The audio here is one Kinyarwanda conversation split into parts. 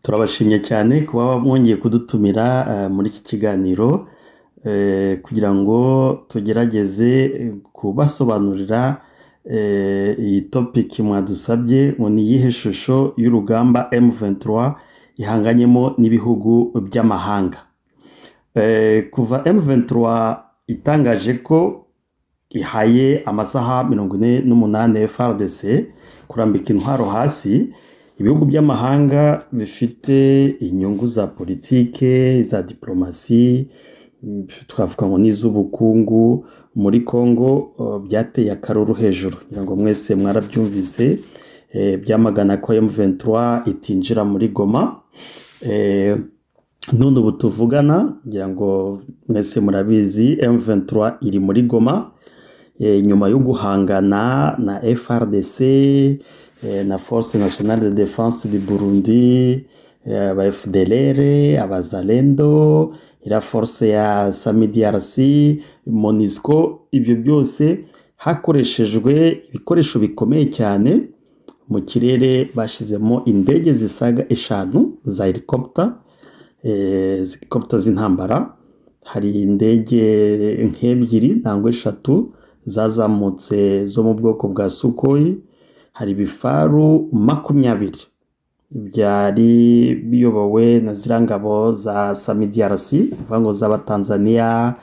Turabashimye cyane kuba mwongeye kudutumira muri iki kiganiro kugira ngo tugerageze kubasobanurira iyi topic mwadusabye ngo ni iyihe shusho y'urugamba M23 ihanganyemo n'ibihugu by'amahanga. Kuva M23 itangaje ko ihaye amasaha 48 FARDC kurambika intwaro hasi, ibihugu by'amahanga bifite inyungu za politike, za diplomasi, twavuga ngo n'iz'ubukungu muri Congo, byateye akaruru hejuru. Ngira ngo mwese mwarabyumvise, byamagana ko M23 itinjira muri Goma. None ubu tuvugana, ngira ngo mwese murabizi, M23 iri muri Goma nyuma yo guhangana na FARDC, na Force Nationale de Défense du Burundi, aba FDLR, abazalendo, ira force ya SAMIDRC, MONUSCO. Ibyo byose hakoreshejwe ibikoresho bikomeye cyane. Mu kirere bashyizemo indege zisaga 5 za helicopter, helicopter z'intambara. Hari indege nk'ebyiri nangwa 3 zazamutse zo mu bwoko bwa Sukhoi. Hari ibifaru 20 byari biyobowe na ziriya ngabo za SAMIDRC, bivuga ngo z'aba Tanzania,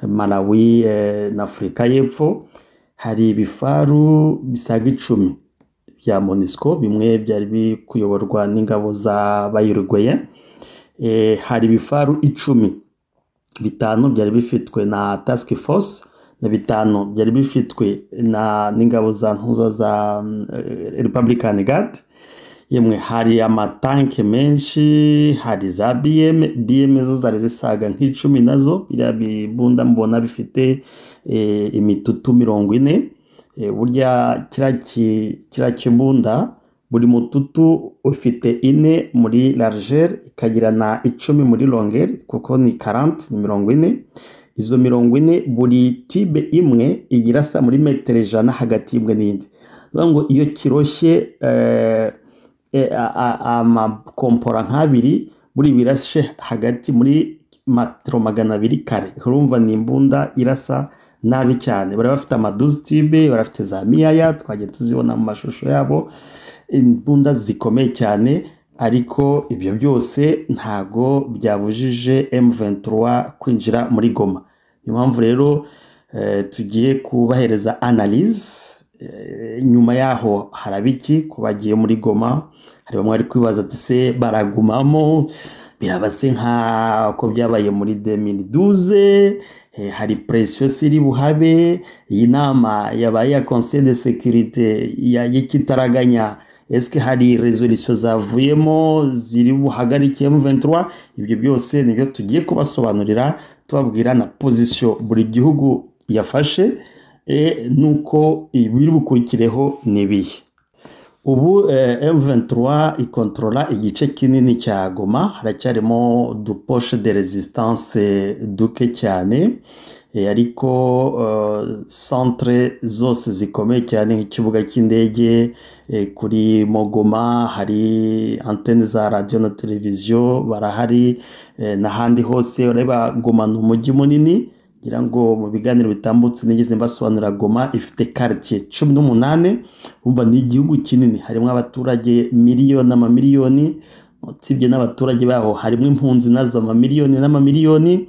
Malawi na Afurika y'Epfo. Hari ibifaru bisaga 10 bya MONUSCO, bimwe byari bikuyoborwa n'ingabo za Bayuruguye. Hari ibifaru 10, 5 byari bifitwe na Task Force na 5 byari bifitwe na n'ingabo za ntuza za Republican Guard. Yemwe hari amatanke menshi, hari za BM zo zari zisaga nk'icumi nazo, biriya bibunda mbona bifite imitutu 40. Burya kiriya kibunda buri mututu ufite 4 muri largeur, ikagira na 10 muri longueur, kuko ni 40, ni 40. Izo 40 buri tibe imwe igira sa muri metero 100 hagati imwe n'indi. Bivuga ngo iyo kiroshye amakompora nk'abiri buri birashe hagati muri metero 200 kare. Urumva ni imbunda irasa nabi cyane. Bari bafite amaduzi tibe, bari bafite za miyaya twagiye tuzibona mu mashusho yabo, imbunda zikomeye cyane. Ariko ibyo byose ntago byabujije M23 kwinjira muri Goma. Niyo mpamvu rero tugiye kubahereza analyse. Nyuma yaho harabiki kubagiye muri Goma. Hari bamwe bari kwibaza ati se baragumamo, birabase nka ko byabaye muri 2012, hari pression siri buhabe. Iyi nama yabaye ya Conseil de Sécurité y'ikitaraganya, eske hari resolution zavuyemo ziri buhagarike M23? Ibyo byose nibyo tugiye kubasobanurira, tubabwira na position buri gihugu yafashe, nuko ibiri bukurikireho nibihe. Ubu M23 ikontrola igice kinini cya Goma, haracyarimo du poche de résistance duke cyane, ariko centre zose zikomeye cyane nk'ikibuga cy'indege kuri Mogoma, hari antenne za radio na televiziyo barahari, n'ahandi hose. Ureba Goma ni umujyi munini, ngira ngo mu biganiro bitambutse nigeze mbasobanurira, Goma ifite quartier 18. Umva ni igihugu kinini, harimo abaturage miliyoni n'amamiliyoni. Usibye n'abaturage baho harimo impunzi nazo amamiliyoni n'amamiliyoni.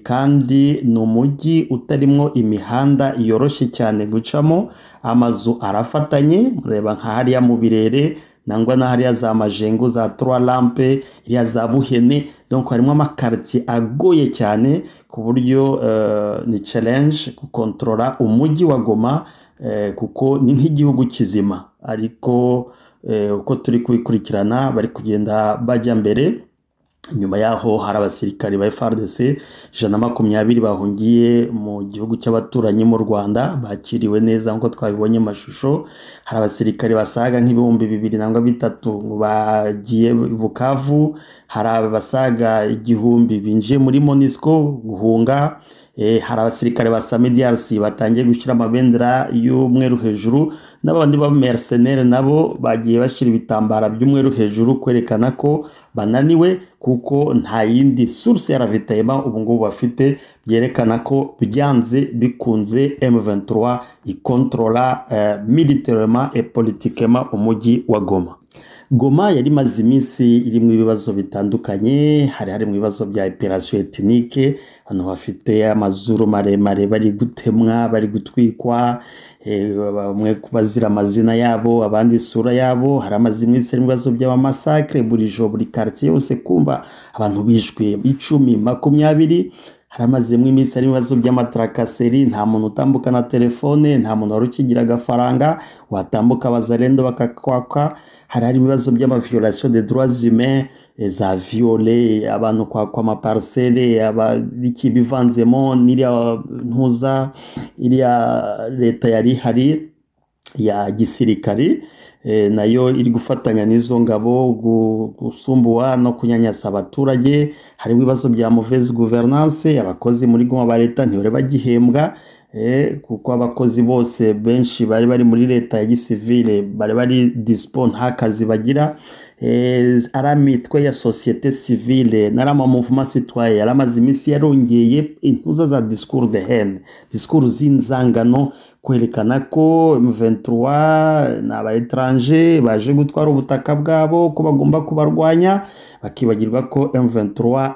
Kandi ni umujyi utarimo imihanda yoroshye cyane gucamo, amazu arafatanye. Mureba nka hariya mu Birere nangwa na hariya za Majengo, za Trois Lampes, iriya za Buhene. Donc harimo amakartier agoye cyane ku buryo ni challenge gukontrola umujyi wa Goma, kuko ni nk'igihugu kizima. Ariko uko turi kubikurikirana bari kugenda bajya mbere. Nyuma yaho hari abasirikari ba FARDC 120 bahungiye mu gihugu cy'abaturanyi mu Rwanda, bakiriwe neza nkuko twabibonye mu mashusho. Hari abasirikari basaga nk'ibihumbi 2 nangwa 3 bagiye Bukavu, hari abasaga 1000 binjiye muri MONUSCO guhunga. Hari abasirikare ba SAMIDRC batangiye gushyira amabendera y'umweru hejuru, n'abandi ba mercenaires nabo bagiye bashyira ibitambara by'umweru hejuru kwerekana ko bananiwe, kuko nta yindi source ya ravitaillement ubu ngubu bafite. Byerekana ko byanze bikunze M23 ikontrola militairement et politiquement umujyi wa Goma. Goma yari imaze iminsi irimo ibibazo bitandukanye, hari harimo ibibazo bya épuration ethnique, abantu bafite amazuru maremare bari gutemwa, bari gutwikwa, bamwe bazira amazina yabo, abandi isura yabo. Hari amaze iminsi harimo ibibazo by'ama massacres buri joro, buri quartier yose kumva abantu bishwe 10, 20. Haramazemo iminsi harimo ibibazo by'ama tracasseries, nta muntu utambuka na telefone, nta muntu wari ukigira agafaranga, watambuka abazalendo bakakwaka. Hari harimo ibibazo by'ama violation des droits humains, za viols, abantu kwakwa ama parcelles, iki bivanzemo n'iriya ntuza, iriya leta yari ihari ya gisirikari, nayo iri gufatanya n'izo ngabo gusumbuwa no kunyanyasa abaturage. Harimo ibibazo bya mauvaise gouvernance, abakozi muri Goma ba leta ntibari bagihembwa, kuko abakozi bose benshi bari bari muri leta ya gisivile bari bari dispo, nta kazi bagira. Ari imitwe ya société civile n'ari ama mouvement citoyen yari amaze iminsi yarongeye intuza za discours de haine, discours z'inzangano, kwerekana ko M23 ni aba étrangers baje gutwara ubutaka bwabo, ko bagomba kubarwanya, bakibagirwa ko M23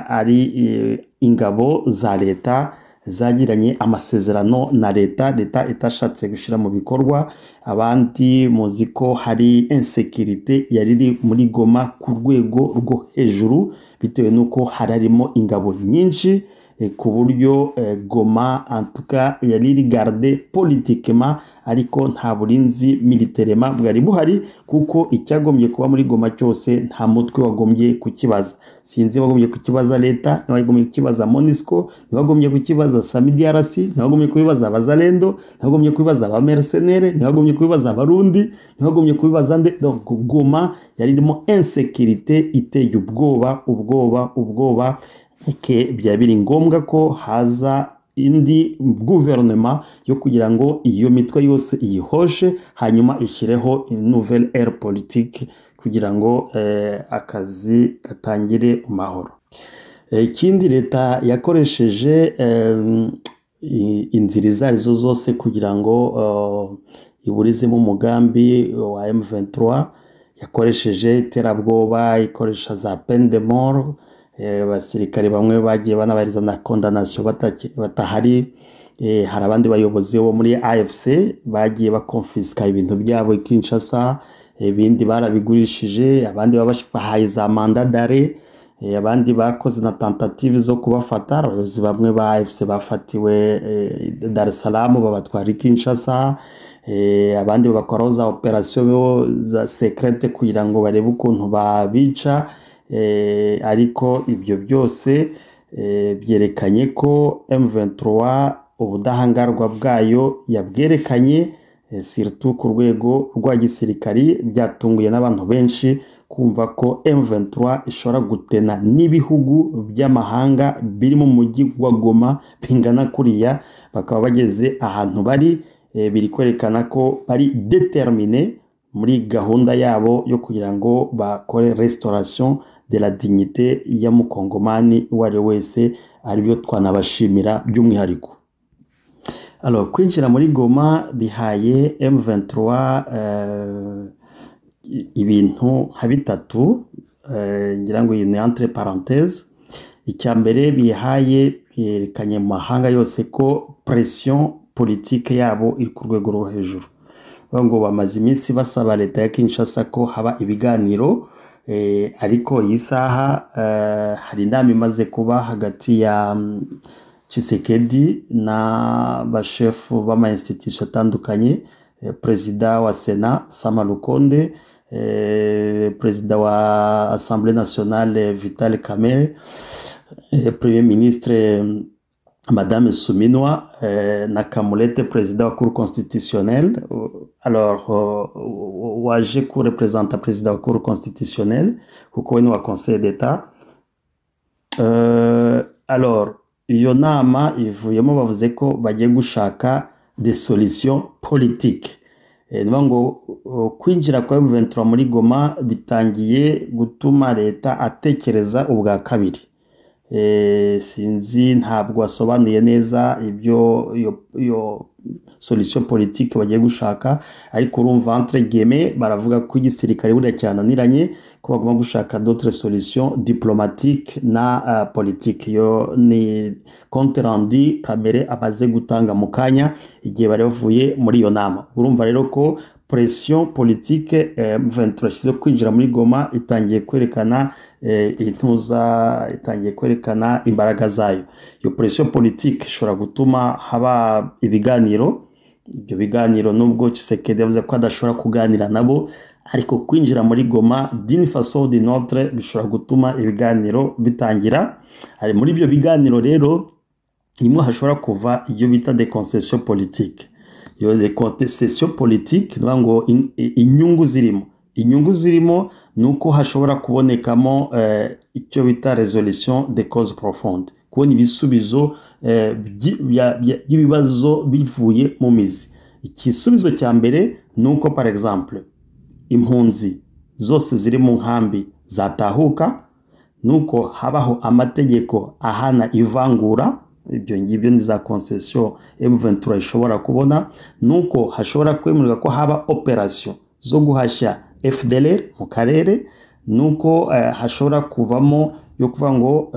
ari ingabo za leta zagiranye amasezerano na leta, leta itashatse gushyira mu bikorwa. Abandi muzi ko hari insécurité yari iri muri Goma ku rwego rwo hejuru, bitewe n'uko hari harimo ingabo nyinshi, ku buryo Goma en tout cas yari iri gardée politiquement, ariko nta burinzi militairement bwari buhari, kuko icyagombye kuba muri Goma cyose nta mutwe wagombye kukibaza. Sinzi wagombye kukibaza leta, ntiwagombye kukibaza MONUSCO, ntiwagombye kukibaza SAMIDRC, ntiwagombye kubibaza abazalendo, ntiwagombye kubibaza aba mercenaires, ntiwagombye kubibaza abarundi, ntiwagombye kubibaza nde. Donc Goma yari irimo insécurité iteye ubwoba, ubwoba, ubwoba, ke byaba biri ngombwa ko haza indi guverinoma yo kugira ngo iyo mitwe yose iyihoshe, hanyuma ishyireho nouvelle ère politique kugira ngo akazi gatangire mu mahoro. Ikindi, leta yakoresheje inzira izo arizo zose kugira ngo iburizemo umugambi wa M23. Yakoresheje iterabwoba, ikoresha za peine de mort, abasirikare bamwe bagiye banabariza na condamnation batahari. Hari abandi bayobozi bo muri AFC bagiye bakonfiska ibintu byabo i Kinshasa, ibindi barabigurishije, abandi babahaye za mandat d'arrêt, abandi bakoze na tentative zo kubafata. Abayobozi bamwe ba AFC bafatiwe Dar es Salaam babatwara i Kinshasa, abandi bakoraho za opération za secrète kugira ngo barebe ukuntu babica. Ariko ibyo byose byerekanye ko M23 ubudahangarwa bwayo yabwerekanye, surtout ku rwego rwa gisirikari. Byatunguye n'abantu benshi kumva ko M23 ishobora gutena n'ibihugu by'amahanga biri mu mujyi wa Goma bingana kuriya, bakaba bageze ahantu bari. Biri kwerekana ko bari déterminé muri gahunda yabo yo kugira ngo bakore restauration de la dignité ya mukongomani uwo ari we wese, aribyo twanabashimira by'umwihariko. Alors, kwinjira muri Goma bihaye M23 ibintu nka bitatu, ngira ngo iyi ni entre parenthèses. Icya mbere bihaye, byerekanye mu mahanga yose ko pression politique yabo iri ku rwego rwo hejuru. Ngo bamaze iminsi basaba leta ya Kinshasa ko haba ibiganiro, ariko iyi saha hari inama imaze kuba hagati ya Tshisekedi n'abashefu b'ama institution atandukanye, perezida wa Sena Sama Lukonde, perezida wa Assemblée nationale Vital Kamerhe, premier ministre Madame Suminwa, na Kamulete, perezida wa Cour constitutionnelle. Alors waje kurepresenta perezida wa Cour constitutionnelle, kuko we ni wa Conseil d'État. Alors Iyo nama ivuyemo bavuze ko bagiye gushaka des solutions politiques. Ni ngo kwinjira kwa M23 muri Goma bitangiye gutuma leta atekereza ubwa kabiri. Sinzi, ntabwo asobanuye neza ibyo iyo solution politique bagiye gushaka, ariko urumva, entre guillemets, baravuga ko igisirikare buriya cyananiranye, ko bagomba gushaka d'autres solutions diplomatiques na politique. Iyo ni compte rendu Kamerhe amaze gutanga mu kanya igihe bari bavuye muri iyo nama. Urumva rero ko pression politique M23 yashyize kwinjira muri Goma itangiye kwerekana intuza, itangiye kwerekana imbaraga zayo. Iyo pression politique ishobora gutuma haba ibiganiro. Ibyo biganiro, nubwo Tshisekedi yavuze ko adashobora kuganira nabo, ariko kwinjira muri Goma d'une façon ou d'une autre bishobora gutuma ibiganiro bitangira. Hari muri ibyo biganiro rero nimwe hashobora kuva iyo bita des concessions politiques. Iyo des concessions politiques, ni ngo inyungu zirimo ni uko hashobora kubonekamo icyo bita résolution des causes profondes, kubona ibisubizo by'ibibazo bivuye mu mizi. Igisubizo cya mbere ni uko, par exemple, impunzi zose ziri mu nkambi zatahuka, nuko habaho amategeko ahana ivangura. Ibyo ngibyo ni za concession M23 ishobora kubona. Nuko hashobora kwemererwa ko haba opération zo guhashya FDLR mu karere, nuko hashobora kuvamo yo kuvuga ngo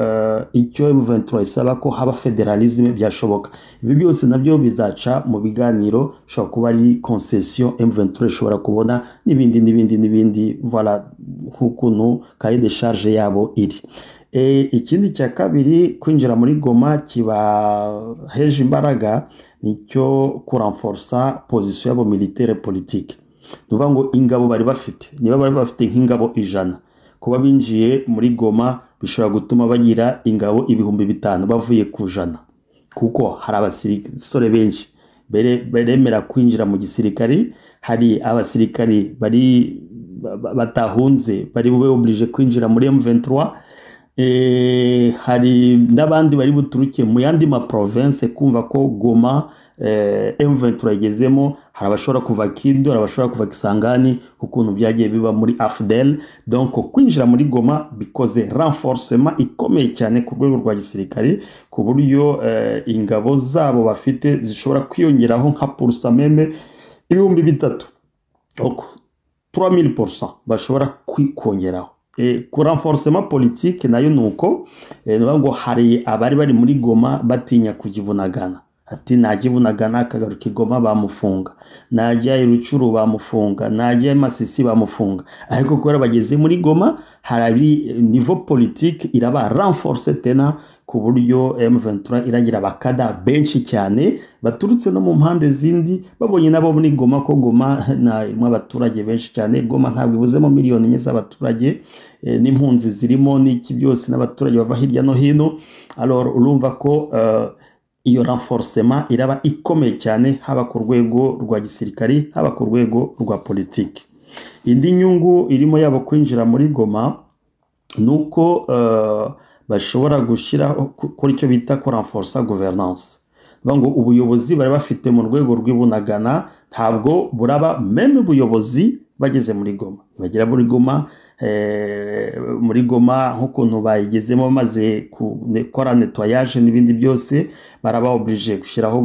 icyo M23 isaba ko haba fédéralisme byashoboka. Ibi byose nabyo bizaca mu biganiro, bishobora kuba ari concession M23 ishobora kubona, n'ibindi n'ibindi n'ibindi. Voilà nk'ukuntu cahier de charge yabo iri. Ikindi cya kabiri kwinjira muri Goma kibaheje imbaraga nicyo kurenforsa position yabo militaire politique. Ni ukuvuga ngo ingabo bari bafite, niba bari bafite nk'ingabo 100, kuba binjiye muri Goma bishobora gutuma bagira ingabo 5000 bavuye ku 100, kuko hari abasore benshi baremera kwinjira mu gisirikari, hari abasirikari bari batahunze bari bube obligé kwinjira muri M23, hari n'abandi bari buturuke mu yandi ma province kumva ko Goma M23 igezemo. Hari abashobora kuva Kindu, hari abashobora kuva Kisangani, ukuntu byagiye biba muri AFDL. Donc kwinjira muri Goma bikoze renforcement ikomeye cyane ku rwego rwa gisirikari, ku buryo ingabo zabo bafite zishobora kwiyongeraho nka pour cent même 3000, donc 3000% bashobora kongeraho. Ku renforcement politique nayo nuko ni ngo hari abari bari muri Goma batinya kujya i Bunagana, ati najya i Bunagana akagaruka i Goma bamufunga, najya i Rutshuru bamufunga, najya i Masisi bamufunga. Ariko kubera bageze muri Goma, hari niveau politique iraba renforcé tena, ku buryo M23 iragira abakada benshi cyane baturutse no mu mpande zindi, babonye nabo muri Goma ko Goma na irimo abaturage benshi cyane. Goma ntabwo ibuzemo miliyoni 4 z'abaturage, n'impunzi zirimo n'iki byose, n'abaturage bava hirya no hino. Alors urumva ko iyo renforcement iraba ikomeye cyane, haba ku rwego rwa gisirikari, haba ku rwego rwa politiki. Indi nyungu irimo yabo kwinjira muri Goma ni uko bashobora gushyiraho kuri icyo bita kurenforsa gouvernance. Bivuga ngo ubuyobozi bari bafite mu rwego rw'i Bunagana ntabwo buraba même ubuyobozi bageze muri Goma. Bagera muri Goma, muri Goma nk'ukuntu bayigezemo bamaze gukora nettoyage n'ibindi byose, baraba obligé gushyiraho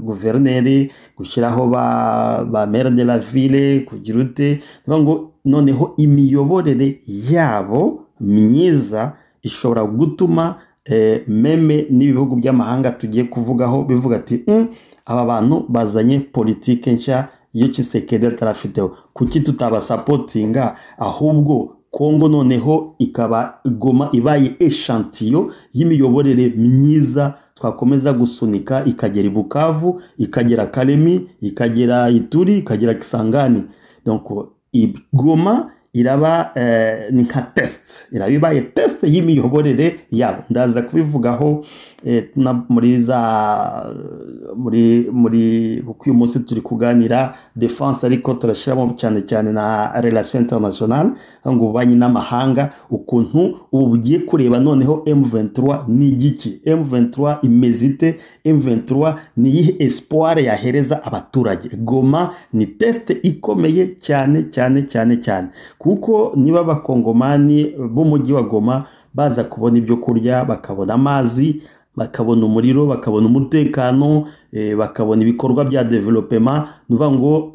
guverineri, gushyiraho ba maire de la ville, kugira ute. Bivuga ngo noneho imiyoborere yabo myiza ishobora gutuma même n'ibihugu by'amahanga tugiye kuvugaho bivuga ati: Aba bantu bazanye politike nshya iyo Tshisekedi atarafiteho, kuki tutabasapotinga?" Ahubwo Kongo noneho ikaba Goma ibaye échantillon y'imiyoborere myiza twakomeza gusunika ikagera i Bukavu, ikagera Kalemi, ikagera Ituri, ikagera Kisangani. Donc Goma Iraba ni nka test, iraba ibaye test y'imiyoborere yabo. Ndaza kubivugaho muri za muri kuko uyu munsi turi kuganira défense, ariko turashyiramo cyane cyane na relation internationale, ngo ububanyi n'amahanga, ukuntu ubu bugiye kureba noneho M23 ni igiki, M23 imeze ite, M23 ni iyihe espoir yahereza abaturage. Goma ni test ikomeye cyane cyane cyane cyane, kuko niba Abakongomani b'umujyi wa Goma baza kubona ibyo kurya, bakabona amazi, bakabona umuriro, bakabona umutekano, bakabona ibikorwa bya développement, ni ukuvuga ngo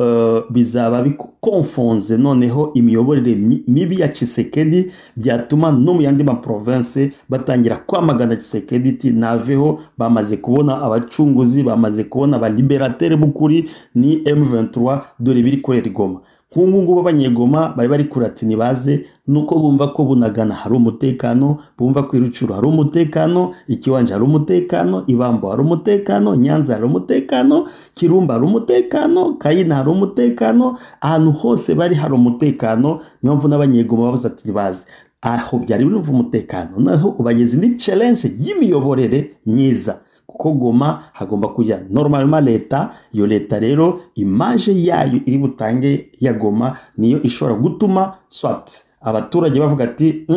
bizaba bikonfonze noneho imiyoborere mibi ya Tshisekedi, byatuma no mu yandi ma province batangira kwamagana Tshisekedi iti naveho. Bamaze kubona abacunguzi, bamaze kubona aba libérateurs b'ukuri, ni M23. Dore biri korera i Goma nk'ubu ngubu. Abanyegoma bari kurati nibaze nuko bumva ko Bunagana hari umutekano, bumva ko i Rutshuru hari umutekano, i Kiwanja hari umutekano, Ibambo hari umutekano, Nyanza hari umutekano, Kirumba hari umutekano, Kayina hari umutekano, ahantu hose bari hari umutekano. Niyo mpamvu n'Abanyegoma bavuze ati nibaze aho byari birumva umutekano. Noneho ubageze indi challenge y'imiyoborere myiza, kuko Goma hagomba kujya normalement leta. Iyo leta rero, image yayo iri butange ya Goma niyo ishobora gutuma soit abaturage bavuga ati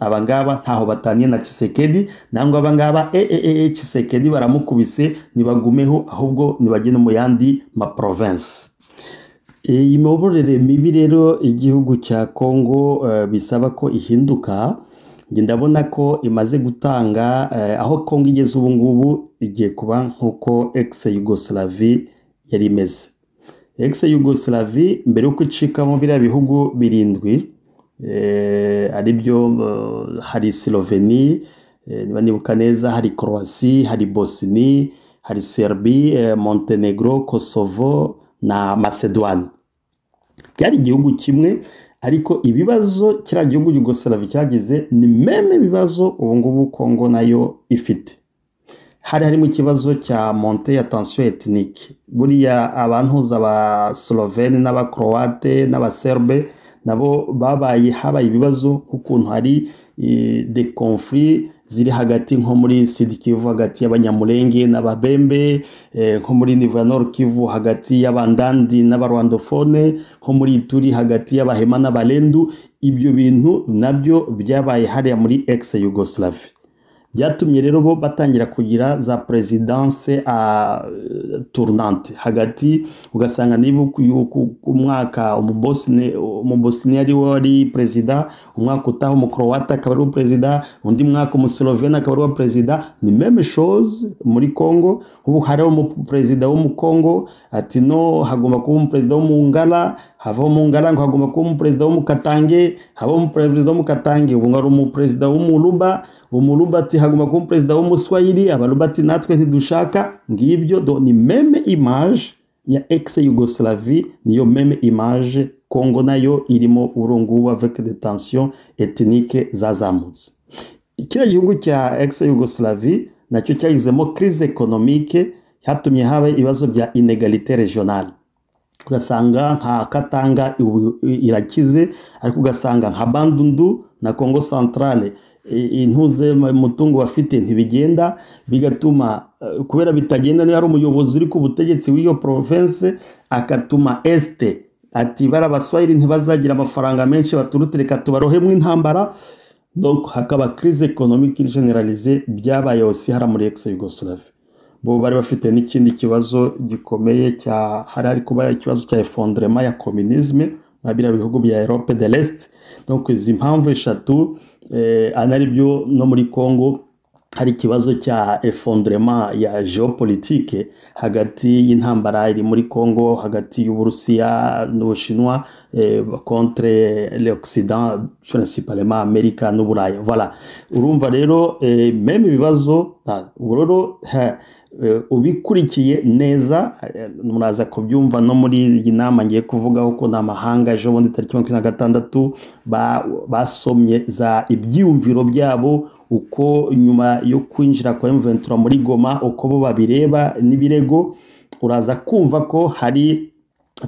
abangaba ntaho bataniye na Tshisekedi, nangwa abangaba e e e Tshisekedi baramukubise, nibagumeho, ahubwo nibagende mu yandi ma province. Iyi miyoborere mibi rero igihugu cya Congo bisaba ko ihinduka. Njye ndabona ko imaze gutanga aho Congo igeze ubu ngubu, igiye kuba nk'uko ex Yugoslavie yari imeze. Ex Yugoslavie mbere y'uko icikamo biriya bihugu birindwi, aribyo hari Slovenie, niba nibuka neza, hari Croatie, hari Bosnie, hari Serbie, Montenegro, Kosovo na Macedoine, byari igihugu kimwe. Ariko ibibazo kiriya gihugu Yugoslavie cyagize ni même ibibazo ubu ngubu Congo nayo ifite. Hari harimo ikibazo cya montée ya tension ethnique. Buriya abantuza aba Slovene n'Abakroate n'Abaserbe nabo babaye, habaye ibibazo nk'ukuntu hari des conflits ziri hagati nko muri Sud Kivu hagati y'Abanyamulenge n'Ababembe, nko muri niveau ya Nord Kivu hagati y'Abandandi n'aba rwandophones, nko muri Ituri hagati y'Abahema n'Abalendu. Ibyo bintu nabyo byabaye hariya muri ex Yugoslavie. Byatumye rero bo batangira kugira za présidence a tournante hagati, ugasanga niba ku mwaka Umubosni ari we wari perezida, umwaka utaha Umukroate akaba ari we perezida, undi mwaka Umuslovene akaba ari we perezida. Ni même chose muri Congo. Ubu hariho umuperezida w'Umukongo ati no hagomba kuba umuperezida w'Umungala, havaho Umungala ngo hagomba kuba umuperezida w'Umukatange, havaho umuperezida w'Umukatange ubu ngo ari umuperezida w'Umuluba, Umuluba ati hagomba kuba umuperezida w'Umuswahili, Abaluba ati natwe ntidushaka. Ngibyo do ni même image ya ex Yugoslavie, niyo même image Congo nayo irimo urungubu avec des tensions ethniques zazamutse. Kiriya gihugu cya ex Yugoslavie nacyo cyagizemo crise économique, hatumye haba ibibazo bya inégalité régionale, ugasanga nka Katanga irakize, ariko ugasanga nka Bandundu na Congo Centrale intuze umutungo bafite ntibigenda. Bigatuma kubera bitagenda, niba ari umuyobozi uri ku butegetsi w'iyo province, akatuma Est ati bari Abaswahili ntibazagira amafaranga menshi baturutse, reka tubarohemwo intambara. Donc hakaba crise économique généralisée. Byabaye aussi hara muri ex Yugoslavie. Bo bari bafite n'ikindi kibazo gikomeye cya hari kuba ikibazo cya effondrement ya communisme na biriya bihugu bya Europe de l'Est. Donc izi mpamvu eshatu anari byo no muri Congo hari ikibazo cya effondrement ya géopolitique hagati y'intambara iri muri Congo hagati y'Uburusiya n'Ubushinwa contre l'Occident, principalement Amerika n'Uburaya. Voilà, urumva rero même ibibazo ubu rero ubikurikiye neza, muraza kubyumva no muri iyi nama ngiye kuvugaho ko n'amahanga ejo bundi tariki 26 basomye za ibyiyumviro byabo, uko nyuma yo kwinjira kwa M23 muri Goma uko bo babireba n'ibirego. Uraza kumva ko hari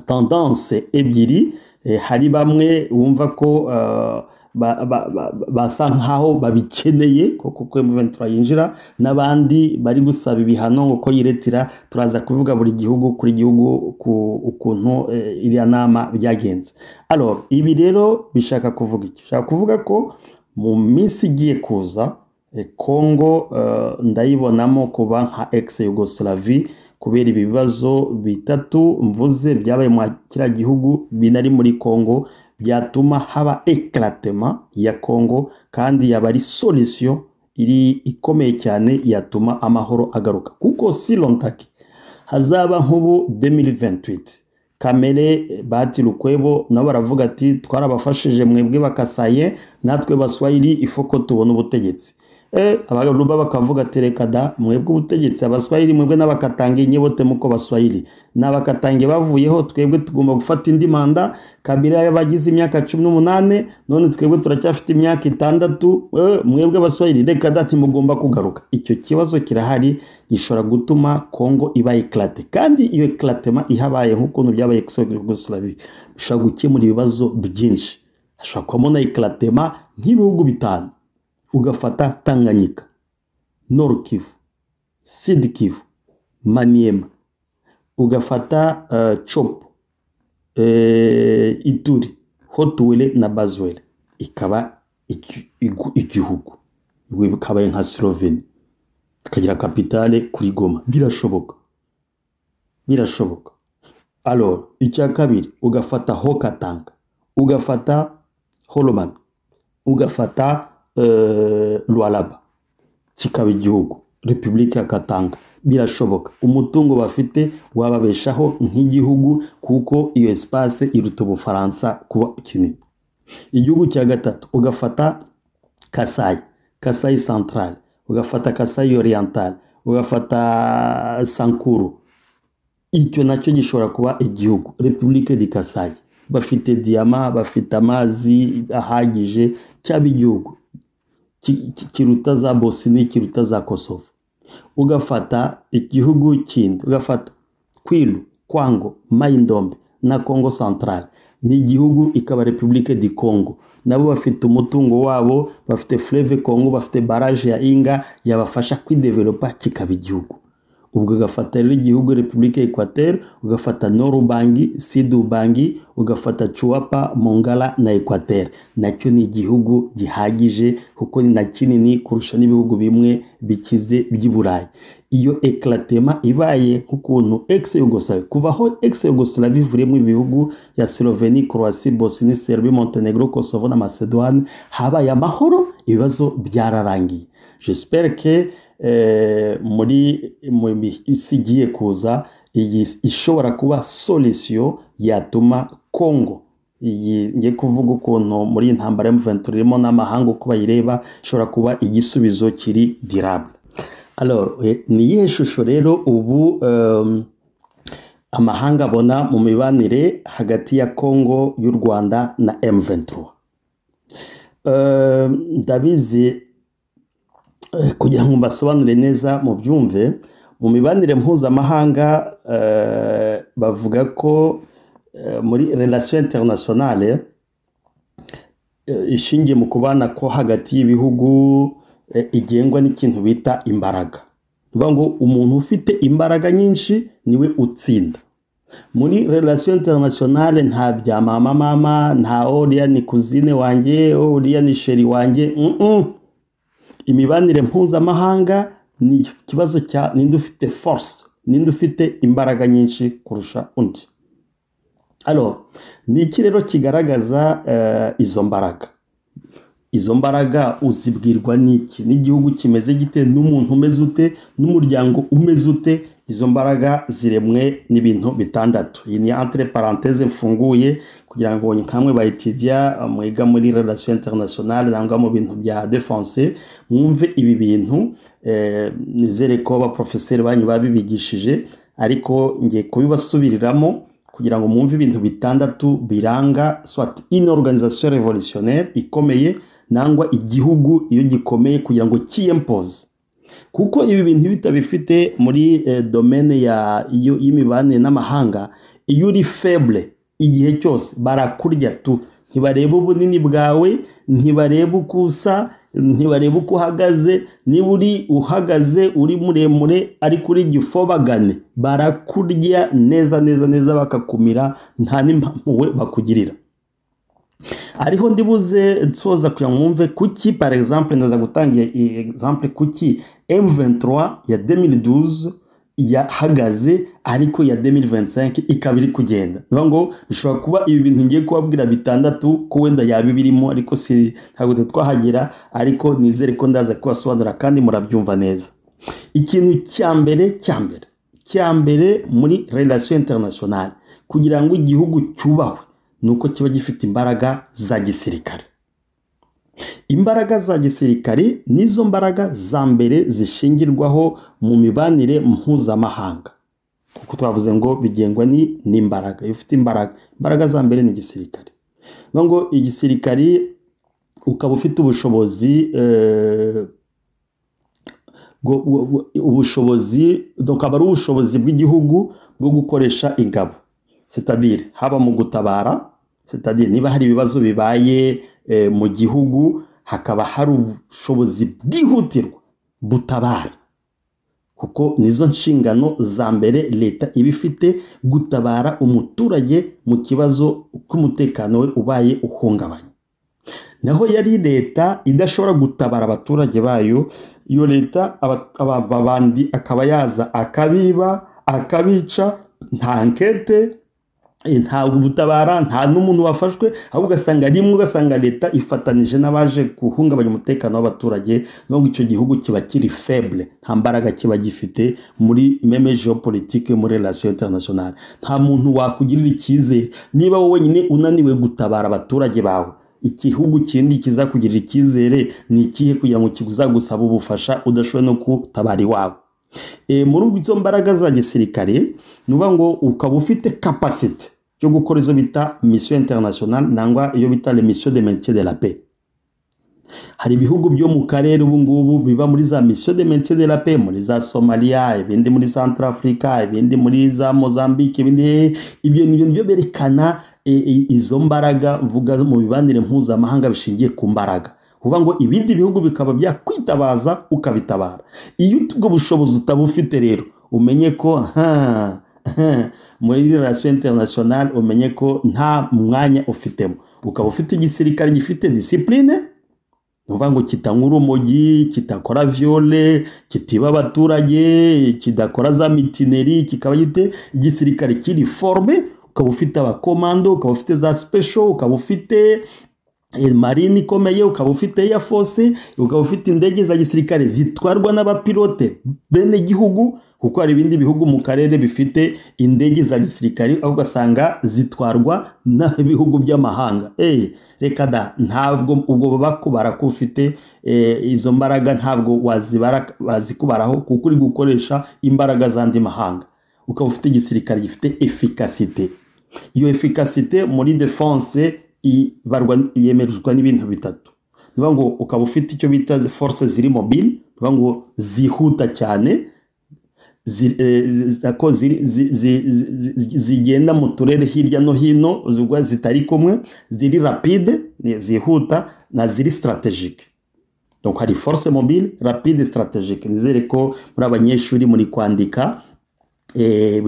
tendance ebyiri. Hari bamwe wumva ko basa nkaho babikeneye kuko M23 yinjira, n'abandi bari gusaba ibihano ngo ko yiretira. Turaza kuvuga buri gihugu kuri gihugu ku ukuntu iriya nama byagenze. Alors, ibi rero bishaka kuvuga iki? Bishaka kuvuga ko mu minsi igiye kuza, Congo ndayibonamo kuba nka ex Yugoslavie, kubera ibi bibazo bitatu mvuze byabaye mu kiriya gihugu binari muri Congo, byatuma haba éclatement ya Congo, kandi yaba ari solution iri ikomeye cyane yatuma amahoro agaruka, kuko si longtemps hazaba nk'ubu 2028 Kamerhe, Bahati Lukwebo nabo baravuga ati: "Twarabafashije mwebwe bakasaye, natwe Baswahili ifoko tubona ubutegetsi." Abaruba bakavuga ati: "Reka da, mwebwe ubutegetsi Abaswahili mwebwe n'Abakatange nyibote muko Baswahili n'Abakatange bavuyeho, twebwe tugomba gufata indi manda. Kabila yabagize imyaka 18, none twebwe turacyafite imyaka 6. Mwebwe Abaswahili reka da, ntimugomba kugaruka." Icyo kibazo kirahari, gishobora gutuma Congo iba éclaté, kandi iyo éclatement ihabaye nk'ukuntu byabaye ex Yugoslavie, bishobora gukemura ibibazo byinshi. Hashobora kubamo na éclatement nk'ibihugu bitanu: ugafata Tanganyika, Nord Kivu, Sud Kivu, Maniema, ugafata Tshopo, Ituri, Haut-Uele na Bas-Uele, ikaba igihugu, bikaba nka Slovenie, ikagira capitale kuri Goma. Birashoboka, birashoboka. Alors, icya kabiri, ugafata Haut-Katanga, ugafata Haut-Lomami, ugafata Lualaba, kikaba igihugu, Repubulika ya Katanga. Birashoboka, umutungo bafite wababeshaho nk'igihugu, kuko iyo espace iruta Ubufaransa kuba kinini. Igihugu cya gatatu, ugafata Kasayi, Kasayi Central, ugafata Kasayi Oriental, ugafata Sankuru, icyo nacyo gishobora kuba igihugu, République du Kasayi. Bafite diyama, bafite amazi ahagije, cyaba igihugu kiruta za Bosnie, kiruta za Kosovo. Ugafata igihugu kindi, ugafata Kwilu, Kwango, Mai-Ndombe na Congo Central, ni igihugu, ikaba République du Congo. Nabo bafite umutungo wabo, bafite fleuve Congo, bafite barrage ya Inga yabafasha kwidevelopa, kikaba igihugu. Ubwo ugafata rero igihugu République Equateur, ugafata Nord Ubangi, Sud Ubangi, ugafata Tshuapa, Mongala na Equateur, nacyo ni igihugu gihagije, kuko ni na kinini kurusha n'ibihugu bimwe bikize by'i Burayi. Iyo éclatement ibaye nk'ukuntu ex Yugoslavie, kuva aho ex Yugoslavie ivuriyemo ibihugu ya Slovenie, Croatie, Bosnie, Serbie, Montenegro, Kosovo na Macedoine, habaye amahoro, ibibazo byararangiye. J'espère que muri mu isi igiye kuza, iyi ishobora kuba solution yatuma Congo iyi ngiye kuvuga ukuntu muri iyi ntambara ya M23 irimo n'amahanga uko bayireba, ishobora kuba igisubizo kiri durable. Alors, ni iyihe shusho rero ubu amahanga abona mu mibanire hagati ya Congo, y'u Rwanda na M23? Ndabizi, kugira ngo mbasobanurire neza mu byumve, mu mibanire mpuzamahanga bavuga ko muri relation internationale ishingiye mu kubana ko hagati y'ibihugu, igengwa n'ikintu bita imbaraga. Ni ngo umuntu ufite imbaraga nyinshi niwe utsinda muri relation internationale. Nta bya mama mama, nta uriya ni cousine wanjye, uriya ni chéri wanjye. Imibanire mpuzamahanga ni ikibazo cya ninde ufite force, ninde ufite imbaraga nyinshi kurusha undi. Alors, ni iki rero kigaragaza izo mbaraga? Izo mbaraga uzibwirwa n'iki? N'igihugu kimeze gite, n'umuntu umeze ute, n'umuryango umeze ute? Izo mbaraga ziremwe n'ibintu bitandatu. Iyi ni entre parenthèse mfunguye kugira ngo nkamwe bayitidia mwiga muri relation internationale nangwa mu bintu bya défense mwumve ibi bintu. Nizere ko abaprofeseri banyu babibigishije, ariko ngiye kubibasubiriramo kugira ngo mwumve ibintu bitandatu biranga soit une organisation révolutionnaire ikomeye nangwa igihugu iyo gikomeye kugira ngo cyiyempoze, kuko ibi bintu bitabifite muri domaine ya iyo y'imibanire n'amahanga, iyo uri faible. Igihe cyose barakurya tu, ntibareba ubunini bwawe, ntibareba uko usa, ntibareba uko uhagaze. Niba uri uhagaze uri muremure ariko uri gifobagane, barakurya neza neza neza, bakakumira, nta n'impuhwe bakugirira. Ariho ndibuze nsoza kugira ngo mwumve kuki, par exemple, ndaza gutanga exemple kuki M23 ya 2012 yahagaze ariko ya 2025 ikaba iri kugenda. Niyo ngo bishobora kuba ibi bintu ngiye kubabwira bitandatu ko wenda yaba ibirimo, ariko si ntabwo twahagera, ariko nizere ko ndaza kubasobanurira kandi murabyumva neza. Ikintu cya mbere muri relation internationale, kugira ngo igihugu cyubahwe, ni uko kiba gifite imbaraga za gisirikare. Imbaraga za gisirikare nizo mbaraga za mbere zishingirwaho mu mibanire mpuzamahanga, kuko twavuze ngo bigengwa n'imbaraga. Iyo ufite imbaraga, imbaraga za mbere ni igisirikare. Ngo igisirikare ukaba ufite ubushobozi, ukaba ari ubushobozi bw'igihugu bwo gukoresha ingabo, c'est-à-dire haba mu gutabara, c'est-à-dire niba hari ibibazo bibaye mu gihugu, hakaba hari ubushobozi bwihutirwa butabara, kuko nizo nshingano za mbere leta iba ifite, gutabara umuturage mu kibazo k'umutekano we ubaye uhungabanye. Naho yari leta idashobora gutabara abaturage bayo, iyo leta abandi akaba yaza akabiba, akabica, nta enquête, ntabwo gutabara, nta n'umuntu wafashwe, ahubwo ugasanga rimwe ugasanga leta ifatanije n'abaje guhungabanya umutekano w'abaturage. Nubwo icyo gihugu kiba kiri faible, nta mbaraga kiba gifite muri même géopolitique, muri relation internationale. Nta muntu wakugirira icyizere niba wowe wenyine unaniwe gutabara abaturage bawe. Igihugu kindi kizakugirira icyizere ni ikihe kugira ngo kizagusaba ubufasha udashoboye no gutabara iwawe? Muri izo mbaraga za gisirikare, ni ukuvuga ngo ukaba ufite capacité yo gukora izo bita mission internationale, nangwa iyo bita les missions de maintien de la paix. Hari ibihugu byo mu karere ubu ngubu biba muri za mission de maintien de la paix, muri za Somalia, ibindi muri Centrafrica, ibindi muri za Mozambique, ibindi. Ibyo ni ibintu byo berekana izo mbaraga mvuga mu mibanire mpuzamahanga bishingiye ku mbaraga, kuvuga ngo ibindi bihugu bikaba byakwitabaza ukabitabara. Iyo ubwo bushobozi utabufite rero, umenye ko ha, muri relation internationale umenye ko nta mwanya ufitemo. Ukaba ufite igisirikare gifite discipline, ni ukuvuga ngo kitanywa urumogi, kitakora viol, kitiba abaturage, kidakora za mutinerie, kikaba gifite igisirikare kiri formé, ukaba ufite abakomando, ukaba ufite za special, ukaba ufite marine ikomeye, ukaba ufite air force, ukaba ufite indege za gisirikare zitwarwa n'abapilote bene gihugu, kuko hari ibindi bihugu mu karere bifite indege za gisirikare aho ugasanga zitwarwa n'ibihugu by'amahanga. Reka da, ntabwo ubwo bakubara ko ufite izo mbaraga, ntabwo wazibara bazikubaraho, kuko uri gukoresha imbaraga z'andi mahanga. Ukaba ufite igisirikare gifite efficacité. Iyo efficacité muri défense ibarwa, yemerezwa n'ibintu bitatu. Ni ngo ukaba ufite icyo bita force ziri mobile, ni ngo zihuta cyane, ko zigenda mu turere hirya no hino, zitari kumwe, ziri rapide, zihuta, na ziri stratégique. Donc hari force mobile, rapide, stratégique. Nizere ko muri abanyeshuri muri kwandika,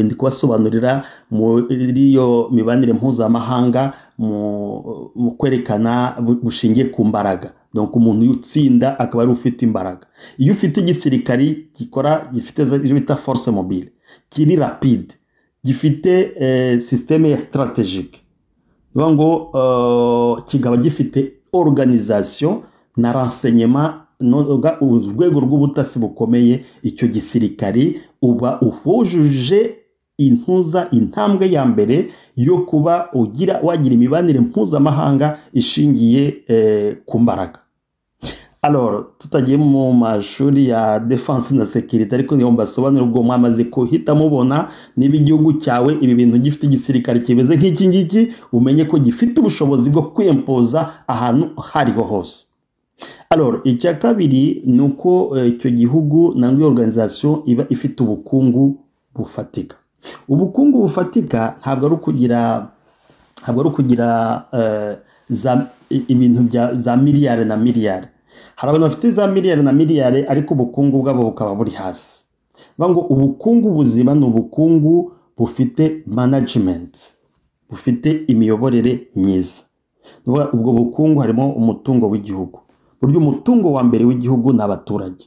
ndi kubasobanurira muri iyo mibanire mpuzamahanga mu kwerekana bushingiye ku mbaraga. Donc umuntu utsinda akaba ari ufite imbaraga. Iyo ufite igisirikari gikora, gifite icyo bita force mobile, kiri rapide, gifite système ya stratégique, ni ngo kikaba gifite organisation na renseignement, urwego rw'ubutasi bukomeye, icyo gisirikari uba uhujuje intuza intambwe ya mbere yo kuba ugira wagira imibanire mpuzamahanga ishingiye ku mbaraga. Alors, tutagiye mu mashuri ya défense na sécurité, ariko niyo mbasobanurira, ubwo mwamaze kuhita mubona niba igihugu cyawe ibi bintu gifite igisirikare kimeze nk'iki ngiki, umenye ko gifite ubushobozi bwo kwiyempoza ahantu hariho hose. Alors, icya kabiri ni uko icyo gihugu nangwa iyo organisation iba ifite ubukungu bufatika. Ubukungu bufatika ntabwo ari ukugira Ntabwo ari ukugira ibintu bya za miliyari na miliyari. Hari abantu bafite za miliyari na miliyari, ariko ubukungu bwabo bukaba buri hasi. Bivuga ngo ubukungu buzima ni ubukungu bufite management, bufite imiyoborere myiza. Ni ukuvuga ubwo bukungu harimo umutungo w'igihugu. Burya umutungo wa mbere w'igihugu ni abaturage.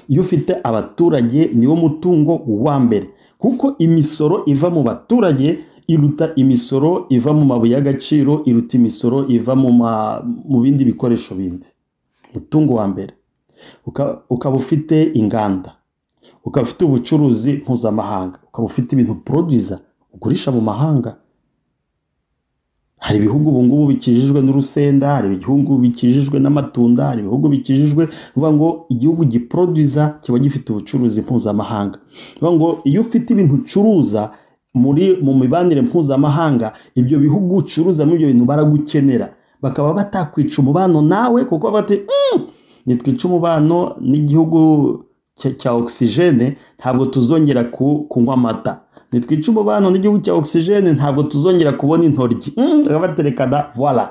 Iyo ufite abaturage, niwo mutungo wa mbere, kuko imisoro iva mu baturage iruta imisoro iva mu mabuye y'agaciro, iruta imisoro iva mu bindi bikoresho bindi. Umutungo wa mbere, ukaba ufite inganda, ukaba ufite ubucuruzi mpuzamahanga, ukaba ufite ibintu produza ugurisha mu mahanga. Hari ibihugu ubu ngubu bikijijwe n'urusenda, hari ibihugu bikijijwe n'amatunda, hari ibihugu bikijijwe. Bivuga ngo igihugu giproduza kiba gifite ubucuruzi mpuzamahanga. Bivuga ngo iyo ufite ibintu ucuruza mu mibanire mpuzamahanga, ibyo bihugu ucuruzamo ibyo bintu baragukenera, bakaba batakwica umubano nawe, kuko bati nitwica umubano n'igihugu cya oxygène, ntabwo tuzongera kunywa amata. Nitwica umubano n'igihugu cya oxygène, ntabwo tuzongera kubona intoryi. Baterekana voilà.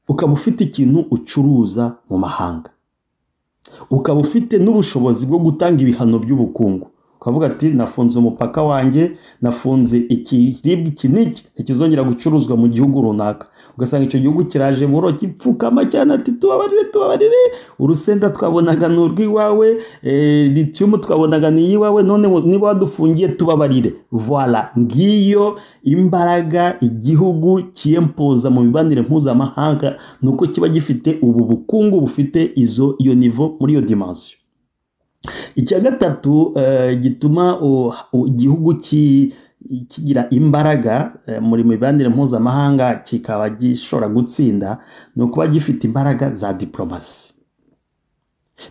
Ukaba ufite ikintu ucuruza mu mahanga, ukaba ufite n'ubushobozi bwo gutanga ibihano by'ubukungu, ukavuga ati nafunze umupaka wanjye, nafunze ikiribwa iki n'iki, ntikizongera gucuruzwa mu gihugu runaka. Ugasanga icyo gihugu kiraje buro gipfukama cyane, ati tubabarire, tubabarire, urusenda twabonaga ni urw'iwawe, lithium twabonaga ni iyiwawe, none niba wadufungiye tubabarire. Voilà, ngiyo imbaraga igihugu cyiyempoza mu mibanire mpuzamahanga, ni uko kiba gifite ubu bukungu bufite iyo niveau, muri iyo dimension. Icya gatatu gituma igihugu kigira imbaraga muri mibanire mpuzamahanga, kikaba gishobora gutsinda, ni ukuba gifite imbaraga za diplomasi.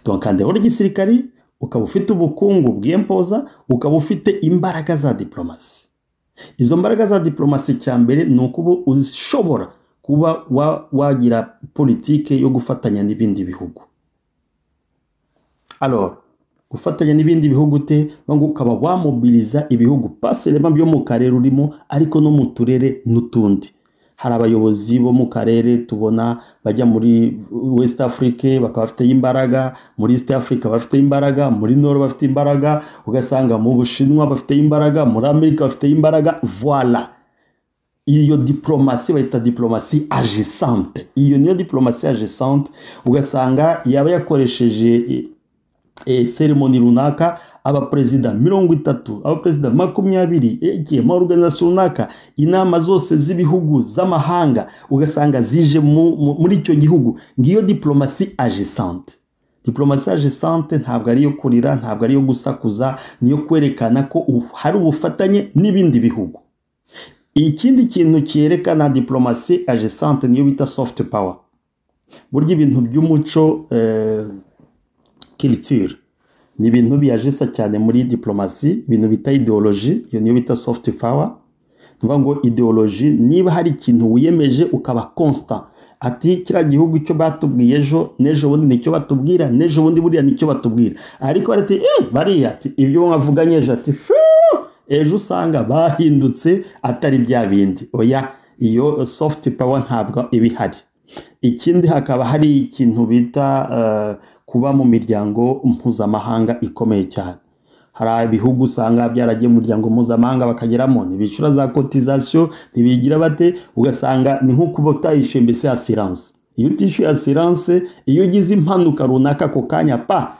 Donc en dehors y'igisirikari, ukaba ufite ubukungu bwiyempoza, ukaba ufite imbaraga za diplomasi. Izo mbaraga za diplomasi, cya mbere ni ukuba ushobora kuba wagira politike yo gufatanya n'ibindi bihugu. Alors, gufatanya n'ibindi bihugu te ngo ukaba wamobiliza ibihugu, pas seulement byo mu karere urimo, ariko no mu turere n'utundi. Hari abayobozi bo mu karere tubona bajya muri West Africa bakaba bafite imbaraga, muri East Africa bafite imbaraga, muri Nord bafite imbaraga, ugasanga mu Bushinwa bafite imbaraga, muri Amerika bafite imbaraga. Voilà, iyo diplomasi bayita diplomatie agissante. Iyo niyo diplomatie agissante. Ugasanga yaba yakoresheje cérémonie runaka, abaperezida 30, abaperezida 20, igihe ma organisation runaka, inama zose z'ibihugu z'amahanga, ugasanga zije muri icyo gihugu. Ngiyo diplomatie agissante. Diplomatie agissante ntabwo ari iyo kurira, ntabwo ari iyo gusakuza, niyo kwerekana ko hari ubufatanye n'ibindi bihugu. Ikindi kintu cyerekana diplomatie agissante niyo bita soft power. Burya ibintu by'umuco, culture, ni ibintu biyajisa cyane muri diplomasi. Ibintu bita idéologie, iyo niyo bita soft power. Ni ukuvuga ngo idéologie, niba hari ikintu wiyemeje ukaba constant, ati kiriya gihugu icyo batubwiye ejo, n'ejo bundi nicyo batubwira, n'ejo bundi buriya nicyo batubwira, ariko bari ati bariya ati ibyo mwavuganye ejo, ati "Fuu!" Ejo usanga bahindutse, atari bya bindi. Oya, iyo soft power ntabwo iba ihari. Ikindi, hakaba hari ikintu bita kuba mu miryango mpuzamahanga ikomeye cyane. Hari ibihugu usanga byaragiye mu muryango mpuzamahanga, bakageramo, ntibishyura za cotisation, ntibigira bate, ugasanga ni nko kuba utayishyuye mbese assurance. Iyo utishyuye assurance, iyo ugize impanuka runaka, ako kanya pa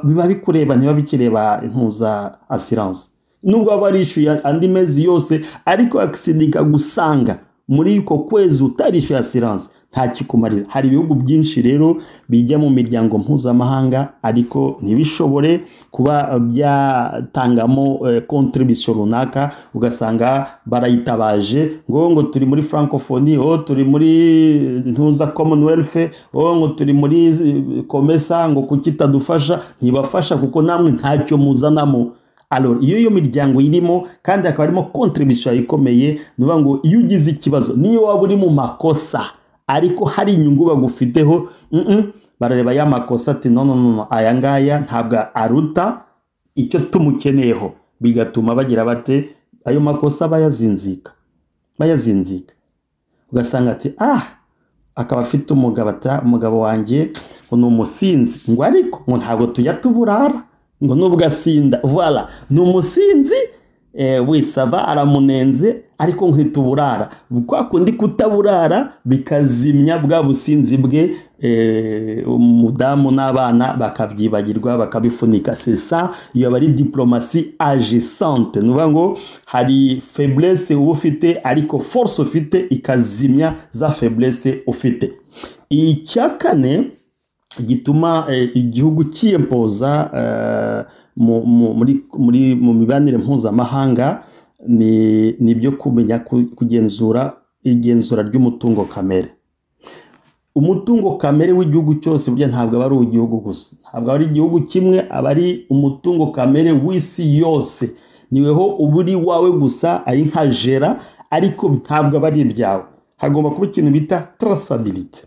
biba bikureba, ntiba bikireba impuza assurance. Nubwo waba warishyuye andi mezi yose, ariko accident ikagusanga muri uko kwezi utarishyuye assurance, nta kikumarira. Hari ibihugu byinshi rero bijya mu miryango mpuzamahanga, ariko ntibishobore kuba byatangamo contribution runaka. Ugasanga barayitabaje ngo turi muri Francophonie, oh turi muri ntuza Commonwealth, oh ngo turi muri COMESA, ngo kuki itadufasha? Ntibafasha kuko namwe ntacyo muzanamo. Alors, iyo miryango irimo kandi hakaba harimo contribution ikomeye, ni ukuvuga ngo iyo ugize ikibazo, niyo waba uri mu makosa, ariko hari inyungu bagufiteho, barareba ya makosa, ati no, no, no, no, aya ngaya ntabwo aruta icyo tumukeneyeho. Bigatuma bagira bate, ayo makosa bayazinzika. Bayazinzika, ugasanga ati akaba afite umugabo, ati umugabo wanjye ngo ni umusinzi, ngo ariko ngo ntabwo tujya tuburara, ngo nubwo asinda, voilà, ni umusinzi, wisava aramunenze, ariko ntituburara. Kwa kundi kutaburara bikazimya bwa businzi bwe, umudamu n'abana bakabyibagirwa, bakabifunika. C'est ça, iyo aba ari diplomatie agissante. Ni ukuvuga ngo hari faiblesse uba ufite, ariko force ufite ikazimya za faiblesse ufite. Icya kane gituma igihugu cyiyempoza mu mibanire mpuzamahanga ni ibyo kumenya kugenzura igenzura ry'umutungo kamere. Umutungo kamere w'igihugu cyose burya ntabwo aba ari uw'igihugu gusa, ntabwo ari igihugu kimwe, aba ari umutungo kamere w'isi yose. Niweho uba uri wawe gusa, ari nka jera, ariko ntabwo aba ari ibyawe. Hagomba kuba ikintu bita traçabilité.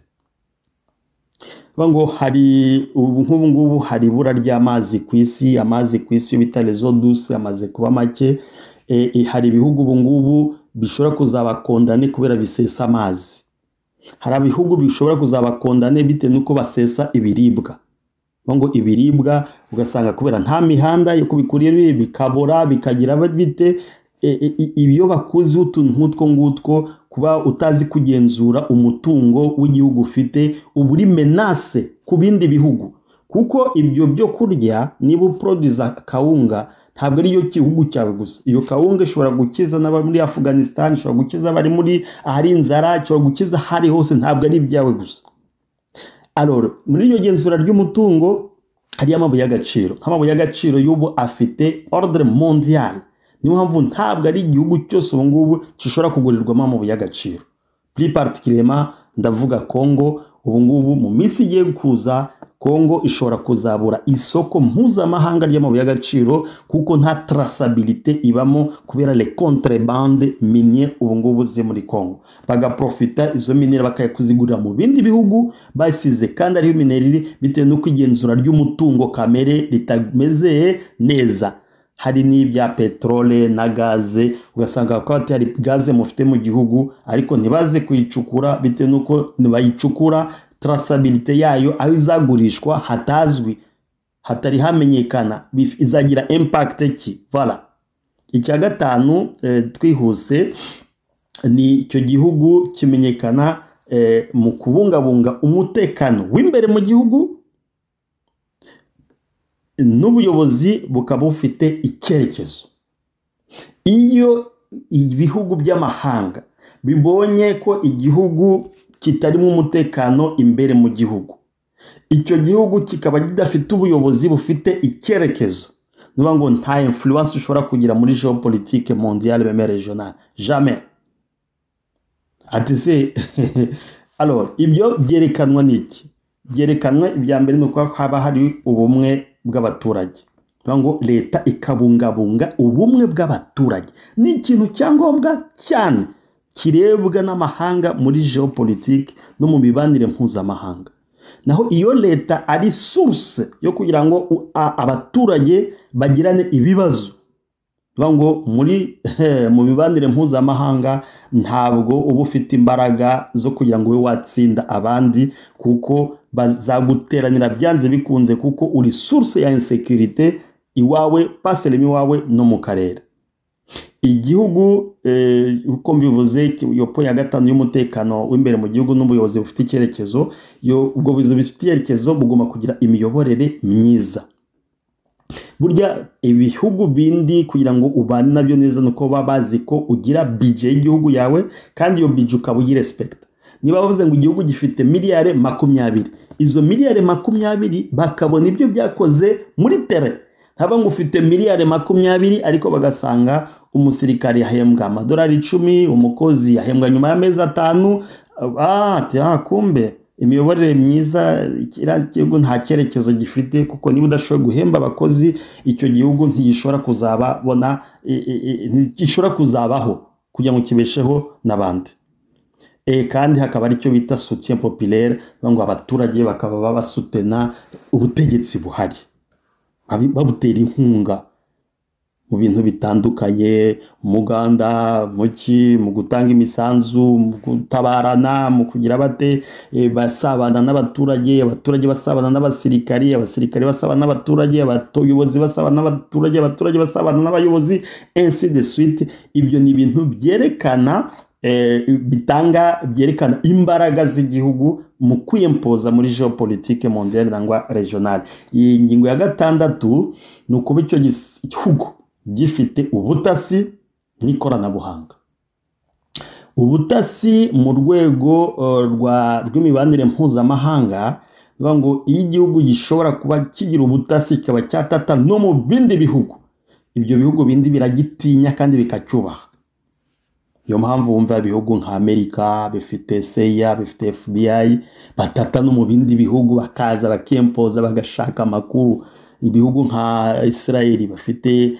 Ngo hari nk'ubu ngubu hari ibura ry'amazi ku isi, amazi ku isi bita les eaux douces amaze kuba make. Hari ibihugu ubu ngubu bishobora kuzaba condamné kubera bisesa amazi. Hari ibihugu bishobora kuzaba condamné bitewe n'uko basesa ibiribwa, ngo ibiribwa ugasanga kubera nta mihanda yo kubikurira bikabora, bikagira bite. Ibyo bakuziho utuntu nk'utwo ngutwo, kuba utazi kugenzura umutungo w'igihugu ufite, uba uri menace ku bindi bihugu, kuko ibyo byo kurya, niba uproduza kawunga, ntabwo ari yo gihugu cyawe gusa. Iyo kawunga ishobora gukiza n'abari muri Afghanistan, ishobora gukiza abari muri ahari inzara, ishobora gukiza ahari hose, ntabwo ari ibyawe gusa. Alors, muri iryo genzura ry'umutungo hariyo amabuye y'agaciro. Nk'amabuye y'agaciro y'ubu afite ordre mondial, niyo mpamvu ntabwo ari igihugu cyose ubu ngubu gishobora kugurirwamo amabuye y'agaciro. Plus particulièrement ndavuga Congo. Ubu ngubu mu minsi igiye kuza, Congo ishobora kuzabura isoko mpuzamahanga ry'amabuye y'agaciro, kuko nta traçabilité ibamo kubera les contrebandes miniers ubu ngubu ziri muri Congo. Bagaprofita izo minerais bakayakuzigurira mu bindi bihugu basize kandi ariho minerai iri, bitewe n'uko igenzura ry'umutungo kamere ritameze neza. Hari n'ibya peterole na gaze, ugasanga ko hari gaze mufite mu gihugu, ariko ntibaze kuyicukura bitewe n'uko nibayicukura traçabilité yayo, aho izagurishwa hatazwi, hatari hamenyekana, izagira impact ki. Voilà. Icya gatanu, twihuse, ni icyo gihugu kimenyekana mu kubungabunga umutekano w'imbere mu gihugu, n'ubuyobozi bukaba bufite icyerekezo. Iyo ibihugu by'amahanga bibonye ko igihugu kitarimo umutekano imbere mu gihugu, icyo gihugu kikaba kidafite ubuyobozi bufite icyerekezo, ni ngo nta influence ushobora kugira muri géopolitique mondiale, même régionale, jamais. Ati se alors ibyo byerekanwa n'iki? Byerekanwa, ibya mbere ni uko haba hari ubumwe bw'abaturage, ngo leta ikabungabunga ubumwe bw'abaturage. Ni ikintu cya ngombwa cyane kirebwa n'amahanga muri géopolitique no mu mibanire mpuzamahanga. Naho iyo leta ari source yo kugira ngo abaturage bagirane ibibazo, ngo muri mu mibanire mpuzamahanga ntabwo uba ufite imbaraga zo kugira ngo ube watsinda abandi, kuko bazaguteranira byanze bikunze, kuko uri source ya insécurité iwawe, paseremo iwawe no mu karere. Igihugu, uko mbivuze, iyo point ya gatanu y'umutekano w'imbere mu gihugu n'ubuyobozi bufite icyerekezo, ubwo buyobozi bufite icyerekezo bugomba kugira imiyoborere myiza. Burya ibihugu bindi kugira ngo ubane nabyo neza nuko baba bazi ko ugira budget y'igihugu yawe, kandi iyo budget ukaba uyirespekta. Niba bavuze ngo igihugu gifite miliyari 20, izo miliyari 20 bakabona ibyo byakoze muri terrain. Ntaba ngo ufite miliyari 20, ariko bagasanga umusirikare yahembwa amadolari 10, umukozi yahembwa nyuma y'amezi 5. Kumbe imiyoborere myiza, kiriya gihugu nta cyerekezo gifite, kuko niba udashoboye guhemba abakozi, icyo gihugu ntigishobora kuzabona, ntigishobora kuzabaho kugira ngo kibesheho n'abandi. Kandi hakaba aricyo bita soutien populaire, ngo abaturage bakaba basutena ubutegetsi buhari, babutera inkunga. Mu bintu bitandukanye, umuganda, muki, mu gutanga imisanzu, mu gutabarana, mu kugira bate, basabana n'abaturage, abaturage basabana n'abasirikari, abasirikari basabana n'abaturage, abayobozi basabana n'abaturage, abaturage basabana n'abayobozi, ainsi de suite. Ibyo ni ibintu byerekana, bitanga, byerekana imbaraga z'igihugu mu kwiyempoza muri géopolitique mondiale nangwa régionale. Iyi ngingo ya gatandatu ni ukuba icyo gihugu gifite ubutasi n'ikoranabuhanga. Ubutasi mu rwego rw'imibanire mpuzamahanga, bivuga ngo iyo igihugu gishobora kuba kigira ubutasi, kikaba cyatata no mu bindi bihugu, ibyo bihugu bindi biragitinya kandi bikacyubaha. Niyo mpamvu wumva ibihugu nka Amerika bifite CIA, bifite FBI, batata no mu bindi bihugu, bakaza bakempoza, bagashaka amakuru. Ibihugu nka Israel bafite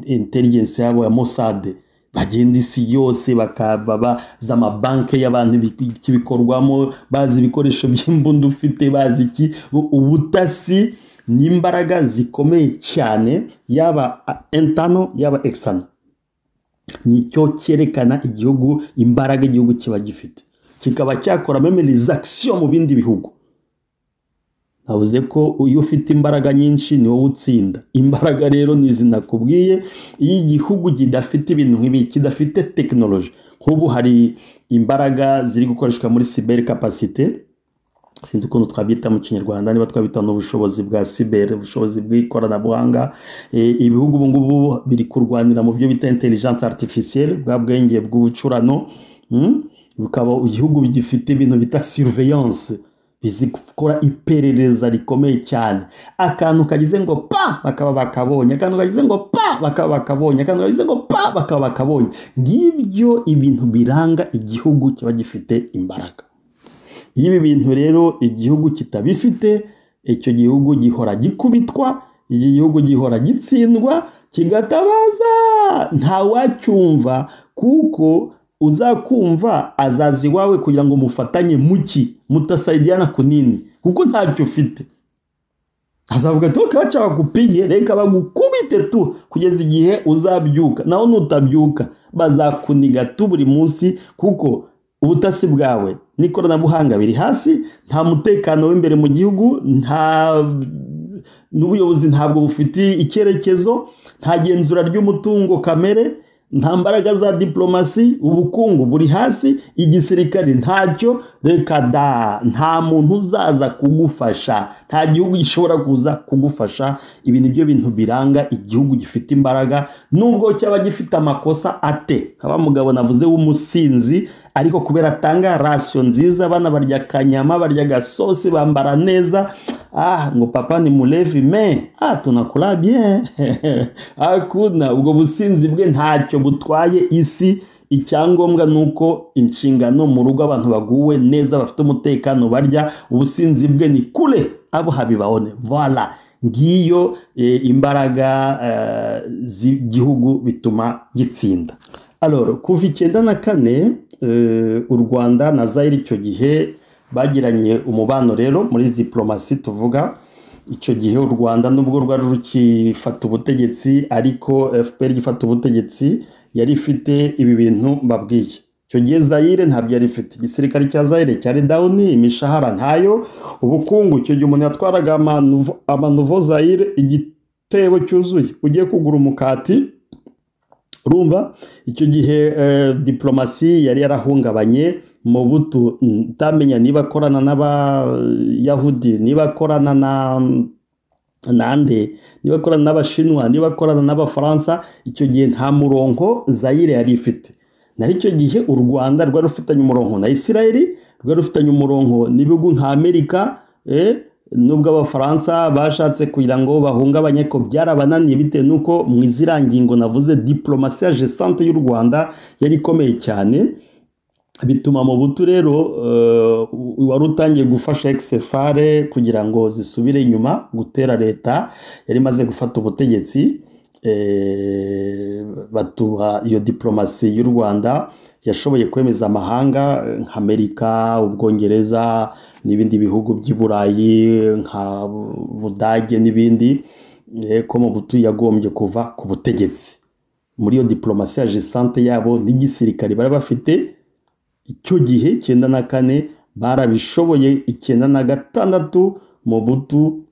intelligence yabo ya Mossad, bagenda isi yose, bakava bazi amabanki y'abantu ibikorwamo, bazi ibikoresho by'imbunda ufite, bazi iki. Ubutasi ni imbaraga zikomeye cyane, yaba internal, yaba external. Nicyo cyerekana igihugu, imbaraga igihugu kiba gifite, kikaba cyakora même les actions mu bindi bihugu. Navuze ko iyo ufite imbaraga nyinshi ni wowe utsinda. Imbaraga rero ni izi nakubwiye. Iyo igihugu kidafite ibintu nk'ibi, kidafite tekinoloji, nk'ubu hari imbaraga ziri gukoreshwa muri cyber capacité, sinzi ukuntu twabyita mu Kinyarwanda, niba twabita n'ubushobozi bwa cyber, ubushobozi bw'ikoranabuhanga. Ibihugu ubu ngubu biri kurwanira mu byo bita intelligence artificielle, bwa bwenge bw'ubucurano, Bukaba igihugu gifite ibintu bita surveillance, bizi gukora iperereza rikomeye cyane. Akantu kagize ngo pa, bakaba bakabonye. Akantu kagize ngo pa, bakaba bakabonye. Akantu kagize ngo pa, bakaba bakabonye. Ngibyo ibintu biranga igihugu kiba gifite imbaraga. Iyo ibi bintu rero igihugu kitabifite, icyo gihugu gihora gikubitwa, iki gihugu gihora gitsindwa, kigatabaza, ntawacyumva, kuko uzakumva azaza iwawe kugira ngo mufatanye muki, mutasaidiana kunini, kuko ntacyo ufite. Azavuga ati: "Wacha bakupige, reka bagukubite tu kugeza igihe uzabyuka." Naho nutabyuka, bazakuniga tu buri munsi, kuko ubutasi bwawe n'ikoranabuhanga biri hasi, nta mutekano w'imbere mu gihugu, nta n'ubuyobozi, ntabwo bufite icyerekezo, nta genzura ry'umutungo kamere, nta mbaraga za diplomasi, ubukungu buri hasi, igisirikare ntacyo. Reka da, nta muntu uzaza kugufasha, nta gihugu gishobora kuza kugufasha. Ibi ni byo bintu biranga igihugu gifite imbaraga, nubwo cyaba gifite amakosa ate. Haba mugabo navuze w'umusinzi, ariko kubera atanga ration nziza, abana barya akanyama, barya agasosi, bambara neza. Ah, ngo papa ni mulevi, mais ah, tunakula bien. Hakuna ubwo businzi bwe ntacyo butwaye isi. Icyangombwa ni uko inshingano mu rugo, abantu baguwe neza, bafite umutekano, barya. Ubusinzi bwe ni kure abo habibaone. Voilà, ngiyo imbaraga z'igihugu bituma gitsinda. Alors, kuva 94, u Rwanda na Zaire icyo gihe bagiranye umubano. Rero muri diplomasi tuvuga, icyo gihe u Rwanda nubwo rwari rukifata ubutegetsi, ariko FPR gifata ubutegetsi yari ifite ibi bintu mbabwiye. Icyo gihe Zaire ntabyo yari ifite. Igisirikare cya Zaire cyari down, imishahara ntayo, ubukungu, icyo gihe umuntu yatwaraga ama nouveau Zaire, igitebo cyuzuye, ugiye kugura umukati. Urumva icyo gihe diplomasi yari yarahungabanye. Mobutu utamenya niba akorana n'Abayahudi, niba akorana na nande, niba akorana n'Abashinwa, niba akorana n'Abafaransa. Icyo gihe nta murongo Zaire yari ifite. Naho icyo gihe u Rwanda rwari rufitanye umurongo na Isirayeli, rwari rufitanye umurongo n'ibihugu nka Amerika. Nubwo Abafaransa bashatse kugira ngo bahungabanye ko, byarabananiye, bitewe n'uko mu iziriya ngingo navuze, diplomasi ya gesante y'u Rwanda yari ikomeye cyane. Bituma Mobutu rero wari utangiye gufasha ex-FAR kugira ngo zisubire inyuma gutera leta yari imaze gufata ubutegetsi, batuha iyo diplomasi y'u Rwanda yashoboye kwemeza amahanga nka Amerika, Ubwongereza n'ibindi bihugu by'i Burayi nka Budage n'ibindi. ko Mobutu yagombye kuva ku butegetsi. Muri iyo diplomatie agissante yabo n'igisirikare bari bafite icyo gihe 94, barabishoboye. 96 Mobutu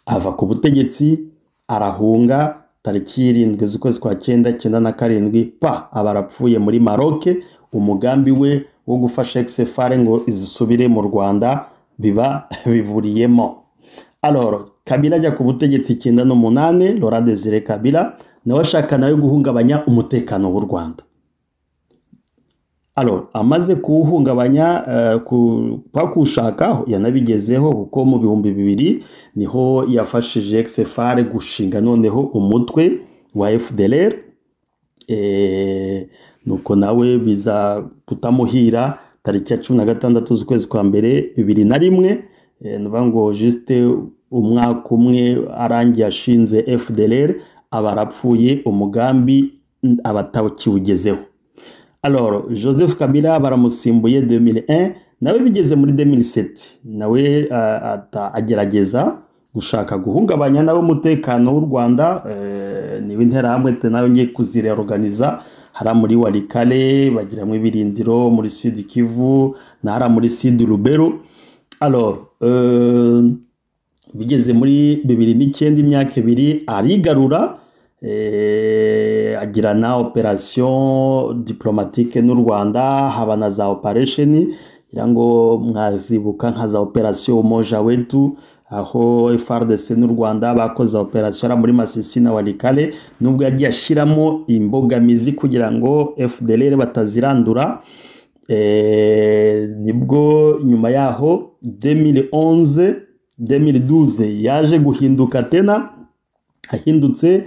ava ku butegetsi, arahunga. Tariki 7 z'ukwezi kwa cyenda 97, pa, aba arapfuye muri Maroc. Umugambi we wo gufasha ex-FAR ngo izisubire mu Rwanda biba biburiyemo. Alors, Kabila ajya ku butegetsi 98. Laurent Desire Kabila nawe ashaka nawe guhungabanya umutekano w'u Rwanda. Alors, amaze kuwuhungabanya, kuwushaka, yanabigezeho, kuko mu 2000 niho yafashije ex-FAR gushinga noneho umutwe wa FDLR. Nuko nawe biza kutamuhira. Tariki ya 16 z'ukwezi kwa mbere 2001, nuvuga ngo juste umwaka umwe arangiye ashinze FDLR, aba arapfuye, umugambi aba atakiwugezeho. Alors, Joseph Kabila baramusimbuye 2001. Nawe bigeze muri 2007, nawe agerageza gushaka guhungabanya nawe umutekano w'u Rwanda. Niwe Interahamwe nawe ngiye kuzireorganiza hariya muri Walikale, bagiramo ibirindiro muri Sud Kivu na hariya muri Sud Lubero. Alors, bigeze muri 2009, imyaka 2, arigarura, agirana opération diplomatique n'u Rwanda, haba na za operation, ngira ngo mwazibuka nka za opération Umoja Wetu, aho FARDC n'u Rwanda bakoze operation muri Masisi na Walikale, nubwo yagiye ashiramo imbogamizi kugira ngo FDLR batazirandura. Nibwo nyuma yaho 2011, 2012 yaje guhinduka tena. Ahindutse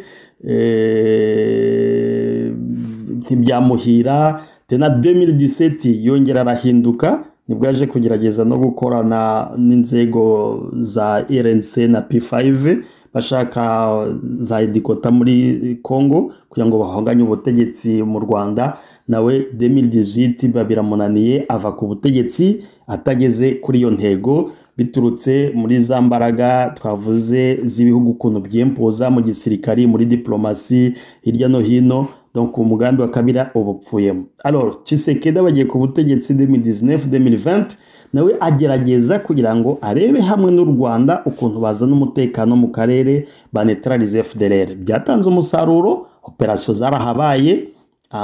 ntibyamuhira tena. 2017 yongera arahinduka, nibwo yaje kugerageza no gukorana n'inzego za RNC na P5, bashaka za edikota muri Congo kugira ngo bahanganye ubutegetsi mu Rwanda. Nawe 2018 biba biramunaniye, ava ku butegetsi atageze kuri iyo ntego, biturutse muri za mbaraga twavuze z'ibihugu, ukuntu byempoza mu gisirikari, muri diplomasi, hirya no hino. Donc umugambi wa Kabila uba upfuyemo. Alors, Tshisekedi bagiye ku butegetsi 2019, 2020, nawe agerageza kugira ngo arebe hamwe n'u Rwanda ukuntu bazana umutekano mu karere, baneutralize FDLR. Byatanze umusaruro, operation zarahabaye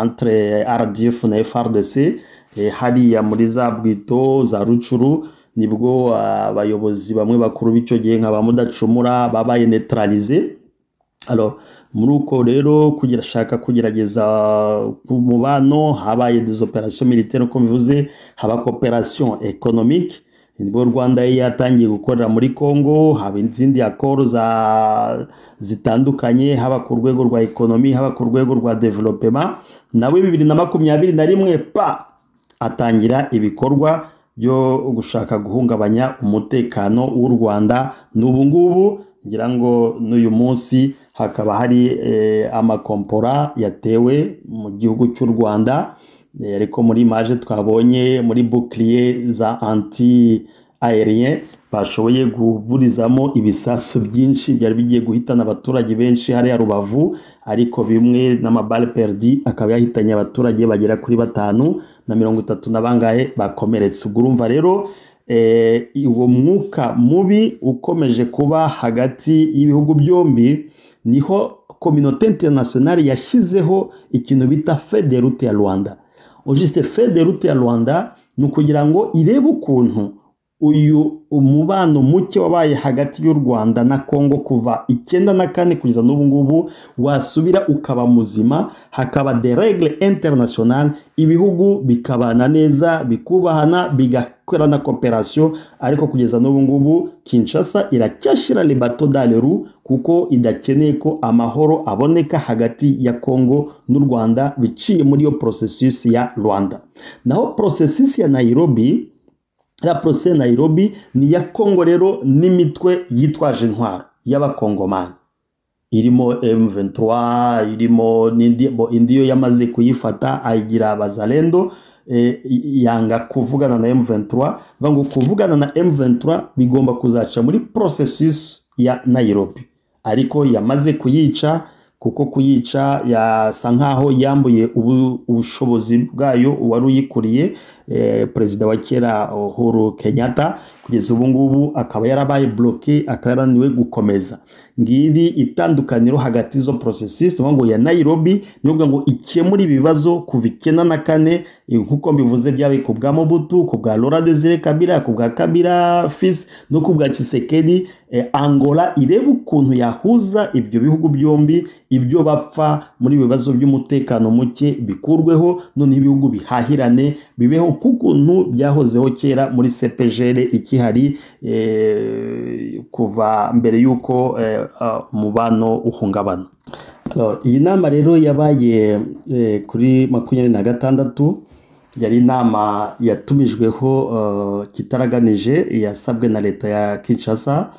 entre RDF na FARDC, hariya muri za Bwito, za Rucuru. Nibwo abayobozi bamwe bakuru b'icyo gihe nka ba Mudacumura babaye neutralisé. Alors, muri uko rero kugira shaka kugerageza ku mubano, habaye des opérations militaires uko bivuze, haba coopération économique, nibwo Rwanda yatangiye gukorera muri Congo, haba izindi accords za zitandukanye, haba ku rwego rwa économie, haba ku rwego rwa développement. Nawe 2021, pa, atangira ibikorwa byo gushaka guhungabanya umutekano w'u Rwanda. N'ubu ngubu ngira ngo n'uyu munsi hakaba hari amakompora yatewe mu gihugu cy'u Rwanda, ariko muri image twabonye muri bouclier za anti aérien bashoboye guburizamo ibisasu byinshi byari bigiye guhitana abaturage benshi hariya Rubavu, ariko bimwe n'amaballes perdues akaba yahitanye abaturage bagera kuri batanu na 30 na bangahe bakomeretse. Ubwo urumva rero uwo mwuka mubi ukomeje kuba hagati y'ibihugu byombi, niho communauté internationale yashyizeho ikintu bita feuille de route ya Rwanda. Juste, feuille de route ya Rwanda ni ukugira ngo irebe ukuntu uyu umubano muke wabaye hagati y'u Rwanda na Congo kuva 94 kugeza n'ubu ngubu wasubira ukaba muzima, hakaba des règles internationales, ibihugu bikabana neza, bikubahana, bigakora na coopération. Ariko kugeza n'ubu ngubu Kinshasa iracyashyira les bâtons dans les roues, kuko idakeneye ko amahoro aboneka hagati ya Congo n'u Rwanda biciye muri iyo processus ya Rwanda. Naho processus ya Nairobi, la procès Nairobi ni ya Congo rero n'imitwe yitwaje intwaro y'abakongomani, irimo M23, irimo n'indi. Bo indi yo yamaze kuyifata, ayigira abazalendo, yanga kuvugana na M23. Ngo kuvugana na M23 bigomba kuzaca muri processus ya Nairobi. Ariko yamaze kuyica, kuko kuyica yasa nkaho yambuye ubushobozi bwayo uwari uyikuriye, perezida wa kera Uhuru Kenyatta. Kugeza ubu ngubu akaba yarabaye bloqué, akaba yarananiwe gukomeza. Ngiri itandukaniro hagati y'izo processus ngo ya Nairobi niyo ngo ikemura ibibazo kuva 94, nkuko mbivuze, byabaye ku bwa Mobutu, ku bwa Laurent Desire Kabila, ku bwa Kabila fils no ku bwa Tshisekedi. Angola ireba ukuntu yahuza ibyo bihugu byombi, ibyo bapfa muri ibibazo by'umutekano muke bikurweho, noneho ibihugu bihahirane, bibeho nk'ukuntu byahozeho kera muri CEPGL ikihari, kuva mbere y'uko umubano uhungabana. Iyi nama rero yabaye kuri 26, yari inama yatumijweho kitaraganije, yasabwe na leta ya Kinshasa.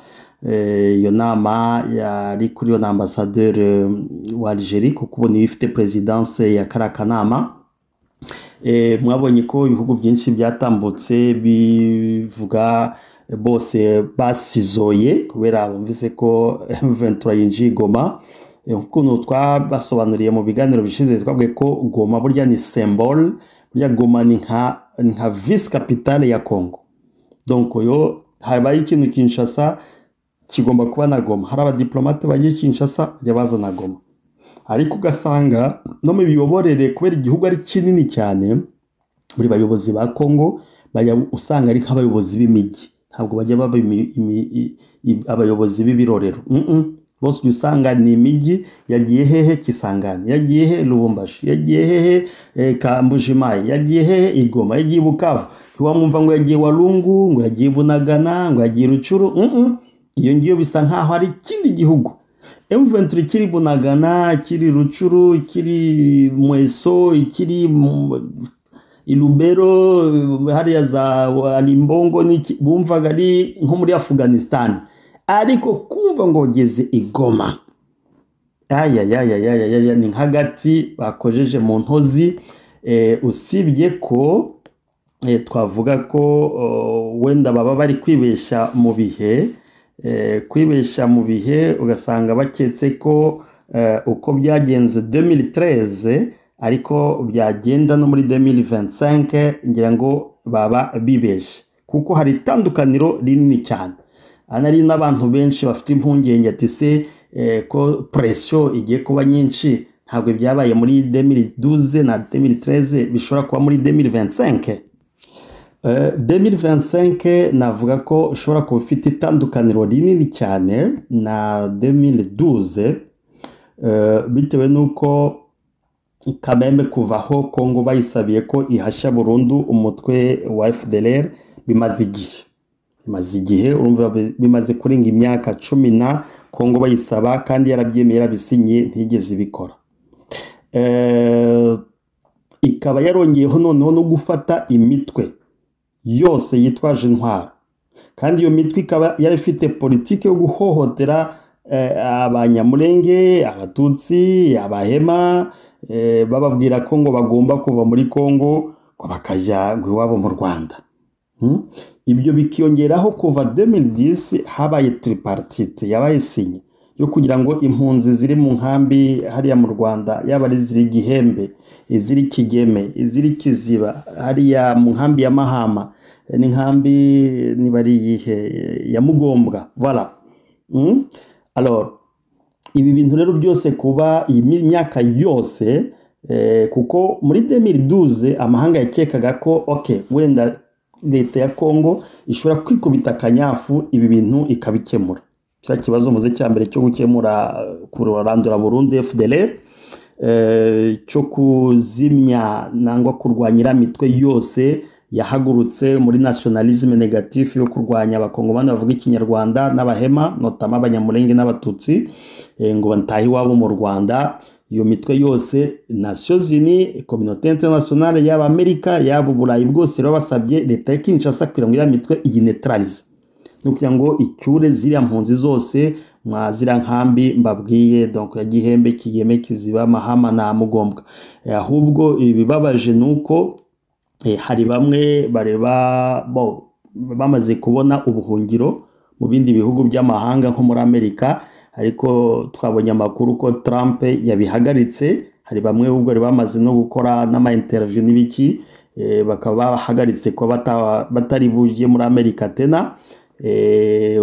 Iyo nama yari kuri na ambasaderi wa Algeria, kuko ubu niwe ifite présidence ya kariya kanama. Mwabonye ko ibihugu byinshi byatambutse bivuga, bose basizoye kubera bumvise ko M23 yinjiye Goma. Ukuntu twabasobanuriye mu biganiro bishize, twabwiye ko Goma burya ni symbole, burya Goma ni nka vice capitale ya Congo. Donc yo habaye ikintu Kinshasa kigomba kuba na Goma, hari abadiplomate bagiye Kinshasa bajya baza na Goma. Ariko ugasanga no mu miyoborere, kubera igihugu ari kinini cyane, buri bayobozi ba Congo bajya usanga ari nk'abayobozi b'imijyi, ntabwo bajya baba abayobozi b'ibirorero. Bose ujya usanga ni imijyi, yagiye hehe Kisangani, yagiye he Lubumbashi, yagiye hehe Kambujimayi, yagiye hehe Igoma, yagiye Bukavu. Ntiwamwumva ngo yagiye Walungu, ngo yagiye Bunagana, ngo yagiye Rucuru. Iyo ngiyo bisa nkaho ari ikindi gihugu. M23 kiri Bunagana, kiri Rucuru, kiri Mweso, ikiri Ilubero, hariya za Alimbongo, bumvaga ari nko muri Afghanistan. Ariko kumva ngo ugeze Igoma, ayayayayaya, ni nk'agati bakojeje mu ntozi. Usibye ko twavuga ko wenda baba bari kwibesha mu bihe, kwibesha mu bihe, ugasanga baketse ko uko byagenze 2013 ariko byagenda no muri 2025. Ngira ngo baba bibeshe, kuko hari itandukaniro rinini cyane. Ari n'abantu benshi bafite impungenge ati: "Se ko pression igiye kuba nyinshi, ntabwo ibyabaye muri 2012 na 2013 bishobora kuba muri 2025?" 2025 navuga ko ushobora kuba ufite itandukaniro rinini cyane na 2012, bitewe n'uko Kamembe kuva aho Kongo bayisabiye ko ihashya burundu umutwe wa FDLR bimaze igihe, bimaze igihe, urumva bimaze kurenga imyaka 10 na Kongo bayisaba, kandi yarabyemeye, yarabisinye, ntigeze ibikora. Ikaba yarongeyeho noneho no gufata imitwe yose yitwaje intwaro, kandi iyo mitwe ikaba yari ifite politiki yo guhohotera Abanyamulenge, Abatutsi, Abahema, bababwira ko ngo bagomba kuva muri Kongo, ngo bakajya ngo iwabo mu Rwanda. Ibyo bikiyongeraho kuva 2010 habaye tripartite yabaye sinye yo kugira ngo impunzi ziri mu nkambi hariya mu Rwanda, yaba ari iziri Gihembe, iziri Kigeme, iziri Kiziba, hariya mu nkambi ya Mahama n'inkambi niba ari iyihe ya Mugombwa, voilà. Alors ibi bintu rero byose kuba iyi myaka yose, kuko muri 2012 amahanga yakekaga ko okay, wenda leta ya Kongo ishobora kwikubita akanyafu, ibi bintu ikabikemura, kiriya kibazo muze cya mbere cyo gukemura, kurandura burundu FDLR, cyo kuzimya nangwa kurwanya iriya mitwe yose yahagurutse muri nationalisme négatif yo kurwanya Abakongomani bavuga Ikinyarwanda n'Abahema, notamment Abanyamulenge n'Abatutsi, ngo batahe iwabo mu Rwanda. Iyo mitwe yose, Nations Unies, communauté internationale, yaba Amerika, yaba Uburayi bwose rero basabye leta ya Kinshasa kugira ngo iriya mitwe iyi neutralize, no kugira ngo icyure ziriya mpunzi zose mwa ziriya nkambi mbabwiye, donc ya Gihembe, Kigeme, Kiziba, Mahama na Mugombwa. Ahubwo ibibabaje nuko hari bamwe bareba bo bamaze kubona ubuhungiro. mu bindi bihugu by'amahanga nko muri Amerika, ariko twabonye amakuru ko Trump yabihagaritse. Hari bamwe ubwo bari bamaze no gukora n'ama interview n'ibiki, bakaba bahagaritse ko batari bujye muri Amerika tena,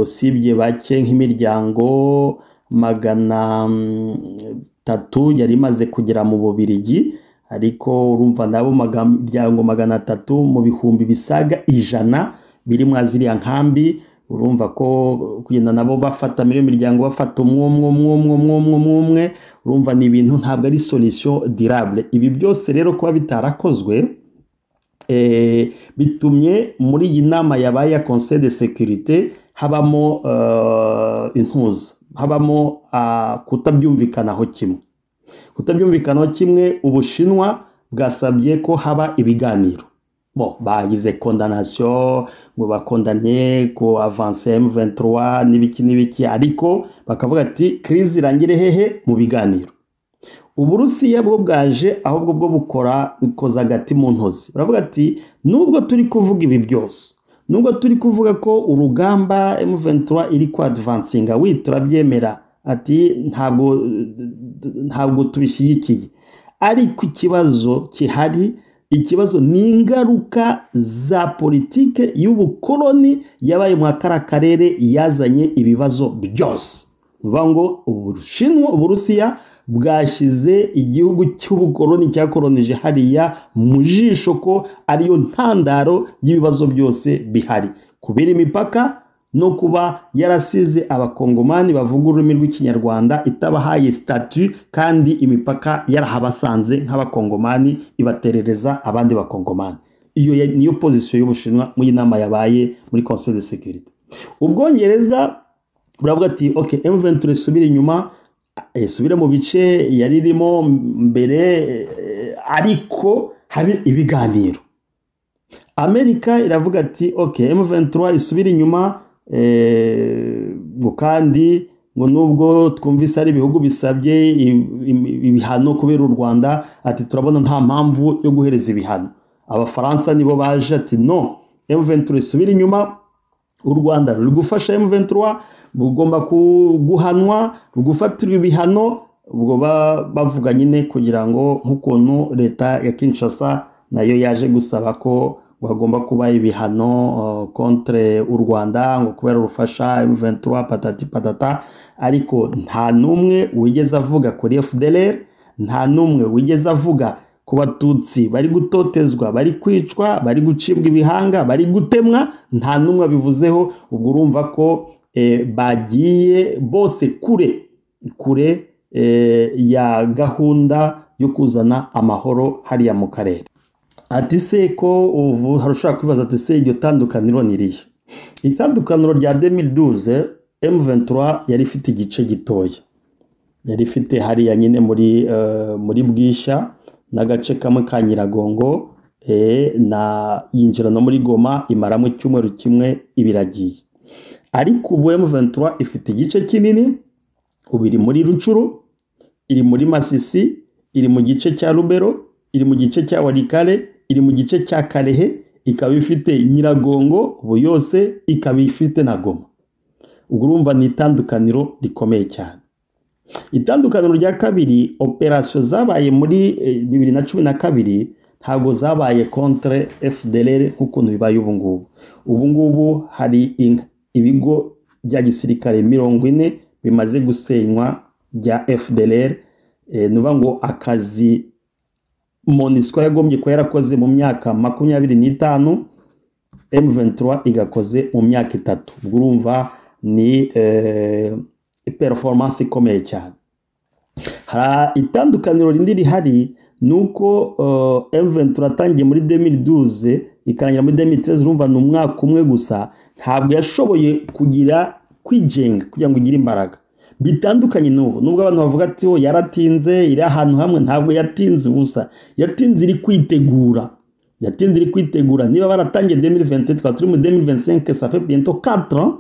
usibye bake nk'imiryango 300 yari imaze kugera mu Bubiligi. Ariko urumva nabo miryango 300 mu bihumbi bisaga 100 biri mwa ziriya nkambi, urumva ko kugenda nabo bafata muri miryango bafata umwe umwe umwe umwe umwe umwe, urumva ni ibintu ntabwo ari solution durable. Ibi byose rero kuba bitarakozwe, bitumye muri iyi nama yabaye ya Conseil de Sécurité habamo intuza, habamo kutabyumvikanaho kimwe. Kutabyumvikanaho kimwe, Ubushinwa bwasabye ko haba ibiganiro. Bo bagize condamnation, ngo bakondamne ko avance M23 n'ibiki n'ibiki, ariko bakavuga ati crise irangire hehe? Mu biganiro. Uburusiya bwo bwaje ahubwo bwo bukora ikoza agati mu ntozi, baravuga ati nubwo turi kuvuga ibi byose, nubwo turi kuvuga ko urugamba M23 iri ku advancinga, wi turabyemera, ati ntabwo tubishyigikiye, ariko ikibazo kihari, ikibazo ni ingaruka za politike y'ubukoloni yabaye mu kara karere yazanye ibibazo byose. Uvuga ngo Ubushinwa, Uburusiya bwashyize igihugu cy'ubukoloni cyakoronije hariya mu jisho ko ariyo ntandaro y'ibibazo byose bihari, kubera imipaka no kuba yarasize abakongomani bavuga ururimi rw'Ikinyarwanda itabahaye statut, kandi imipaka yarahabasanze nk'abakongomani ibaterereza abandi bakongomani. Iyo niyo position y'Ubushinwa muri nama yabaye muri Conseil de Sécurité. Ubwongereza buravuga ati okay, M23 isubire inyuma, isubire mu bice yari irimo mbere, ariko habe ibiganiro. Amerika iravuga ati okay, M23 isubire inyuma, ngo kandi ngo nubwo twumvise ari ibihugu bisabye ibihano kubera u Rwanda, ati turabona nta mpamvu yo guhereza ibihano. Abafaransa nibo baje ati no, M23 isubire inyuma, u Rwanda ruri gufasha M23, rugomba guhanwa, rugufatirwa ibihano. Ubwo bavuga nyine kugira ngo nk'ukuntu leta ya Kinshasa nayo yaje gusaba ko ngo hagomba kuba ibihano contre u Rwanda ngo kubera rufasha M23 patati patata, ariko nta numwe wigeze avuga kuri FDLR, nta numwe wigeze avuga ku Batutsi bari gutotezwa, bari kwicwa, bari gucibwa ibihanga, bari gutemwa, nta numwe abivuzeho. Ubwo urumva ko bagiye bose kure kure ya gahunda yo kuzana amahoro hariya mu karere. Ati se ko ubu harushaka kwibaza ati se iryo tandukaniro ni irihe? Itandukaniro rya 2012, M23 yari ifite igice gitoya, yari ifite hariya nyine muri Bwisha n'agace kamwe ka Nyiragongo, na yinjira no muri Goma imaramo icyumweru kimwe ibiragiye. Ariko ubu M23 ifite igice kinini, ubu iri muri Rucuru, iri muri Masisi, iri mu gice cya Rubero, iri mu gice cya Walikale, iri mu gice cya Kalehe, ikaba ifite Nyiragongo ubu yose, ikaba ifite na Goma. Ubwo urumva ni itandukaniro rikomeye cyane. Itandukaniro rya kabiri, operation zabaye muri 2012 ntabwo zabaye contre FDLR nk'ukuntu bibaye ubu ngubu. Ubu ngubu hari ibigo bya gisirikare 40 bimaze gusenywa bya FDLR, nuba ngo akazi MONUSCO yagombye kuba yarakoze mu myaka 25, M23 igakoze mu myaka 3. Ubwo urumva ni performance ikomeye cyane. Hari itandukaniro rindi rihari nuko M23 atangiye muri 2012 ikarangira muri 2013, urumva ni umwaka umwe gusa, ntabwo yashoboye kugira kwigenga kugira ngo igire imbaraga. Bitandukanye n'ubu, nubwo abantu bavuga ati oh yaratinze iri ahantu hamwe, ntabwo yatinze ubusa, yatinze iri kwitegura, yatinze iri kwitegura. Niba baratangiye 2021 twaba turi mu 2025, ça fait bientôt 4 ans.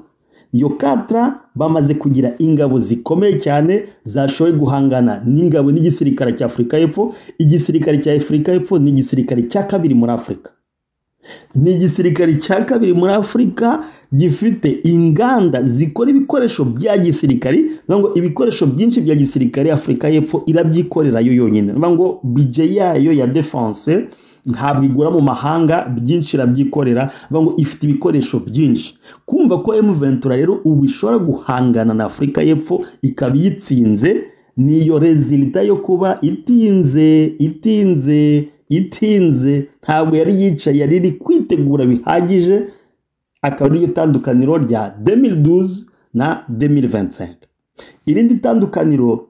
Iyo 4 ans bamaze kugira ingabo zikomeye cyane zashoboye guhangana n'ingabo n'igisirikare cya Afurika y'Epfo. Igisirikare cya Afurika y'Epfo ni igisirikare cya kabiri muri Afurika. Ni igisirikare cya kabiri muri Afurika gifite inganda zikora ibikoresho bya gisirikari. Ngo ibikoresho byinshi bya gisirikare Afurika y'Epfo irabyikorera yo yonyine. Ngo budget yayo ya défense ntabwo igura mu mahanga, byinshi irabyikorera. Ngo ifite ibikoresho byinshi. Kumva ko M23 rero ubu ishobora guhangana na Afurika y'Epfo ikaba iyitsinze, niyo résultat yo kuba itinze itinze itinze, ntabwo yari yicaye, yari iri kwitegura bihagije. Akaba ariryo tandukaniro rya 2012 na 2025. Irindi tandukaniro,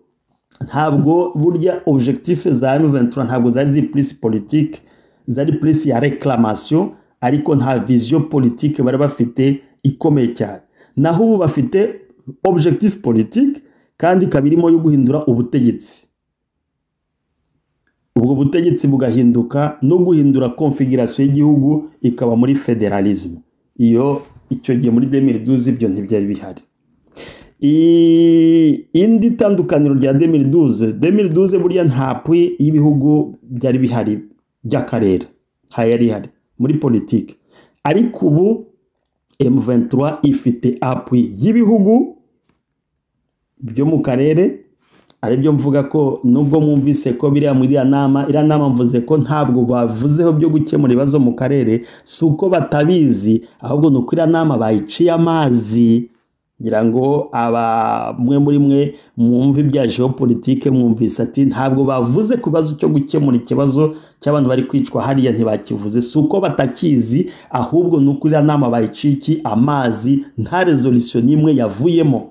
ntabwo burya objectif za M23 ntabwo zari ziri plus politique, zari plus ya réclamation, ariko nta vision politique bari bafite ikomeye cyane. Naho ubu bafite objectif politique, kandi ikaba irimo yo guhindura ubutegetsi, ubwo butegetsi bugahinduka no guhindura configuration y'igihugu ikaba muri fédéralisme. Iyo icyo gihe muri 2012 ibyo ntibyari bihari. Indi tandukaniro rya 2012, 2012 burya nta appui y'ibihugu byari bihari by'akarere, nta yari ihari muri politike. Ariko ubu M23 ifite appui y'ibihugu byo mu karere, aribyo mvuga ko nubwo mwumvise ko biriya muri iriya nama, iriya nama mvuze ko ntabwo bavuzeho byo gukemura ibibazo mu karere, si uko batabizi, ahubwo ni uko iriya nama bayiciye amazi. Ngira ngo aba mwe muri mwe mwumva ibya géopolitique, mwumvise ati ntabwo bavuze ku kibazo cyo gukemura ikibazo cy'abantu bari kwicwa hariya, ntibakivuze. Si uko batakizi, ahubwo ni uko iriya nama bayiciye amazi, nta résolution n'imwe yavuyemo.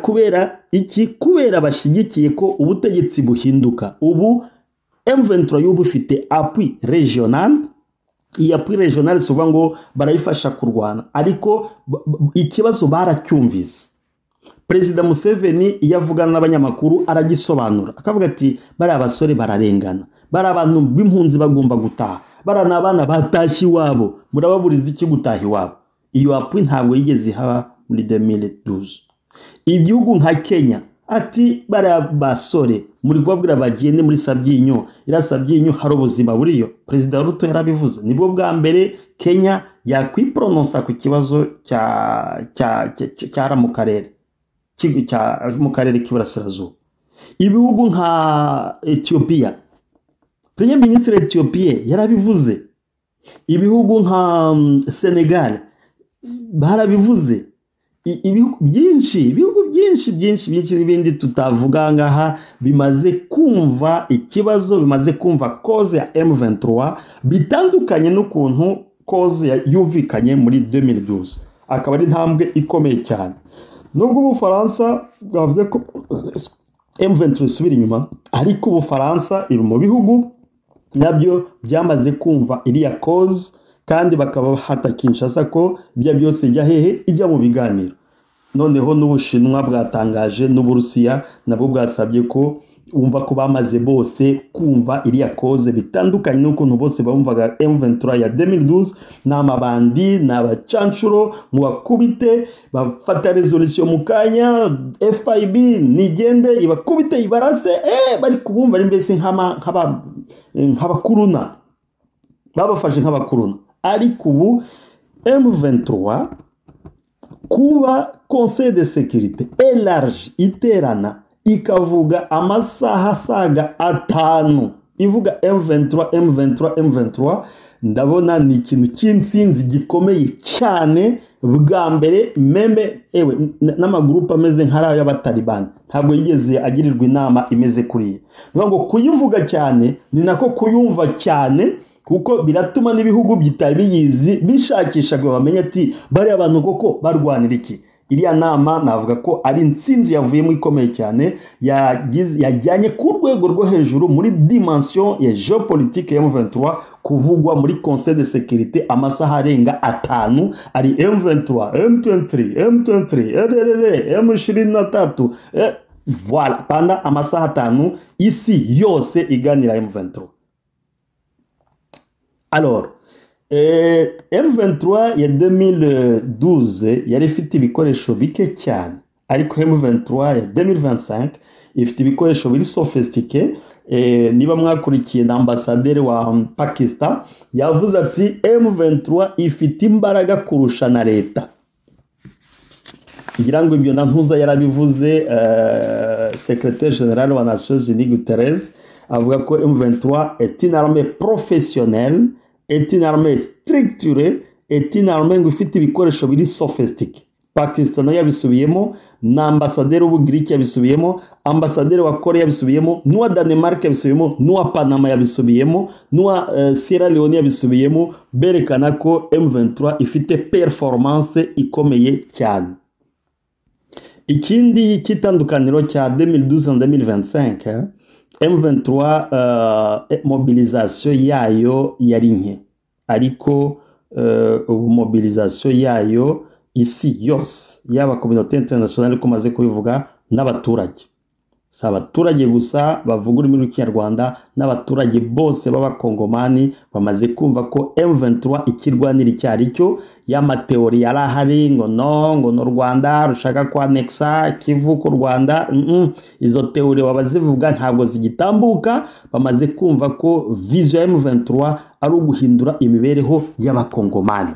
Kubera iki? Kubera bashyigikiye ko ubutegetsi buhinduka. Ubu M23 y'ubu ifite appui régional. Iyi appui régional si ukuvuga ngo barayifasha kurwana, ariko ikibazo baracyumvise. Perezida Museveni iyo avugana n'abanyamakuru aragisobanura, akavuga ati bariya basore bararengana, bari abantu b'impunzi bagomba gutaha, bariya ni abana batashye iwabo, murababuriza iki gutaha iwabo? Iyo appui ntabwo yigeze ihaba muri 2012. Igihugu nka Kenya ati bariya basore muri kubabwira bagende muri Sabyinyo, iriya Sabyinyo hari ubuzima buriyo. Perezida Ruto yarabivuze, nibwo bwa mbere Kenya yakwipronosa ku kibazo cyara mu karere k'iburasirazuba. Ibihugu nka Ethiopia, Premier Ministre Ethiopia yarabivuze. Ibihugu nka Senegal barabivuze. Ibihugu byinshi, ibihugu byinshi byinshi byinshi n'ibindi tutavuga ngaha bimaze kumva ikibazo, bimaze kumva cause ya M23, bitandukanye n'ukuntu cause yumvikanye muri 2012. Akaba ari intambwe ikomeye cyane. Nubwo Ubufaransa bwavuze ko M23 isubira inyuma, ariko Ubufaransa iri mu bihugu nabyo byamaze kumva iriya cause, kandi bakaba hata Kinshasa ko ibyo byose ijya hehe? Ijya mu biganiro. Noneho n'Ubushinwa bwatangaje, n'Uburusiya nabwo bwasabye ko wumva ko bamaze bose kumva iriya cause, bitandukanye n'ukuntu bose bumvaga M23 ya 2012: ni amabandi, ni abacancuro, mubakubite, bafata résolution mu kanya, FIB nigende ibakubite ibarase. Bari kubumva ari mbese nk'abakuruna, babafashe nk'abakuruna. Ariko ubu M23, kuba Conseil de sécurité élargi iterana ikavuga amasaha asaga 5 ivuga M23, M23, M23, ndabona ni ikintu cy'insinzi gikomeye cyane. Bwa mbere même ewe n'amagurupe ameze nk'ariya y'Abatalibani ntabwo yigeze agirirwa inama imeze kuriya. Ni ngo kuyivuga cyane ni nako kuyumva cyane, kuko biratuma n'ibihugu bitari biyizi bishakisha ngo bamenye ati bariya bantu koko barwanira iki? Iriya nama navuga ko ari intsinzi yavuyemo ikomeye cyane, yajyanye ku rwego rwo hejuru muri dimension ya géopolitique ya M23, kuvugwa muri Conseil de sécurité amasaha arenga 5 ari M23, M23, M23, RRR, M23, voilà, pendant amasaha 5 isi yose iganira M23. Alors M23 ya 2012 yari ifite ibikoresho bike cyane, ariko M23 ya 2025 ifite ibikoresho biri sophistiqué. Niba mwakurikiye na ambasaderi wa Pakistan, yavuze ati M23 ifite imbaraga kurusha na leta. Ngira ngo ibyo na ntuza yarabivuze, secrétaire général wa Nations Unies Guterres, avuga ko M23 est une armée professionnelle, est une armée structurée, est une armée ngo ifite ibikoresho biri sophistiqué. Pakistan nayo yabisubiyemo, na ambasaderi w'Ubugiriki yabisubiyemo, ambasaderi wa Korea yabisubiyemo, n'uwa Danemark yabisubiyemo, n'uwa Panama yabisubiyemo, n'uwa Sierra Leone yabisubiyemo, berekana ko M23 ifite performance ikomeye cyane. Ikindi cy'itandukaniro cya 2012 na 2025, M23 mobilisation yayo yari nke, ariko ubu mobilisation yayo isi yose, yaba communauté internationale ko maze kubivuga, n'abaturage, si abaturage gusa bavuga ururimi rw'Ikinyarwanda, n'abaturage bose b'Abakongomani bamaze kumva ko M23 ikirwanira icyo ari cyo. Y'ama théories yari ahari ngo no ngo no Rwanda rushaka kwanexa Kivu ku Rwanda, Izo théories baba zivuga ntabwo zigitambuka. Bamaze kumva ko vision ya M23 ari uguhindura imibereho y'Abakongomani,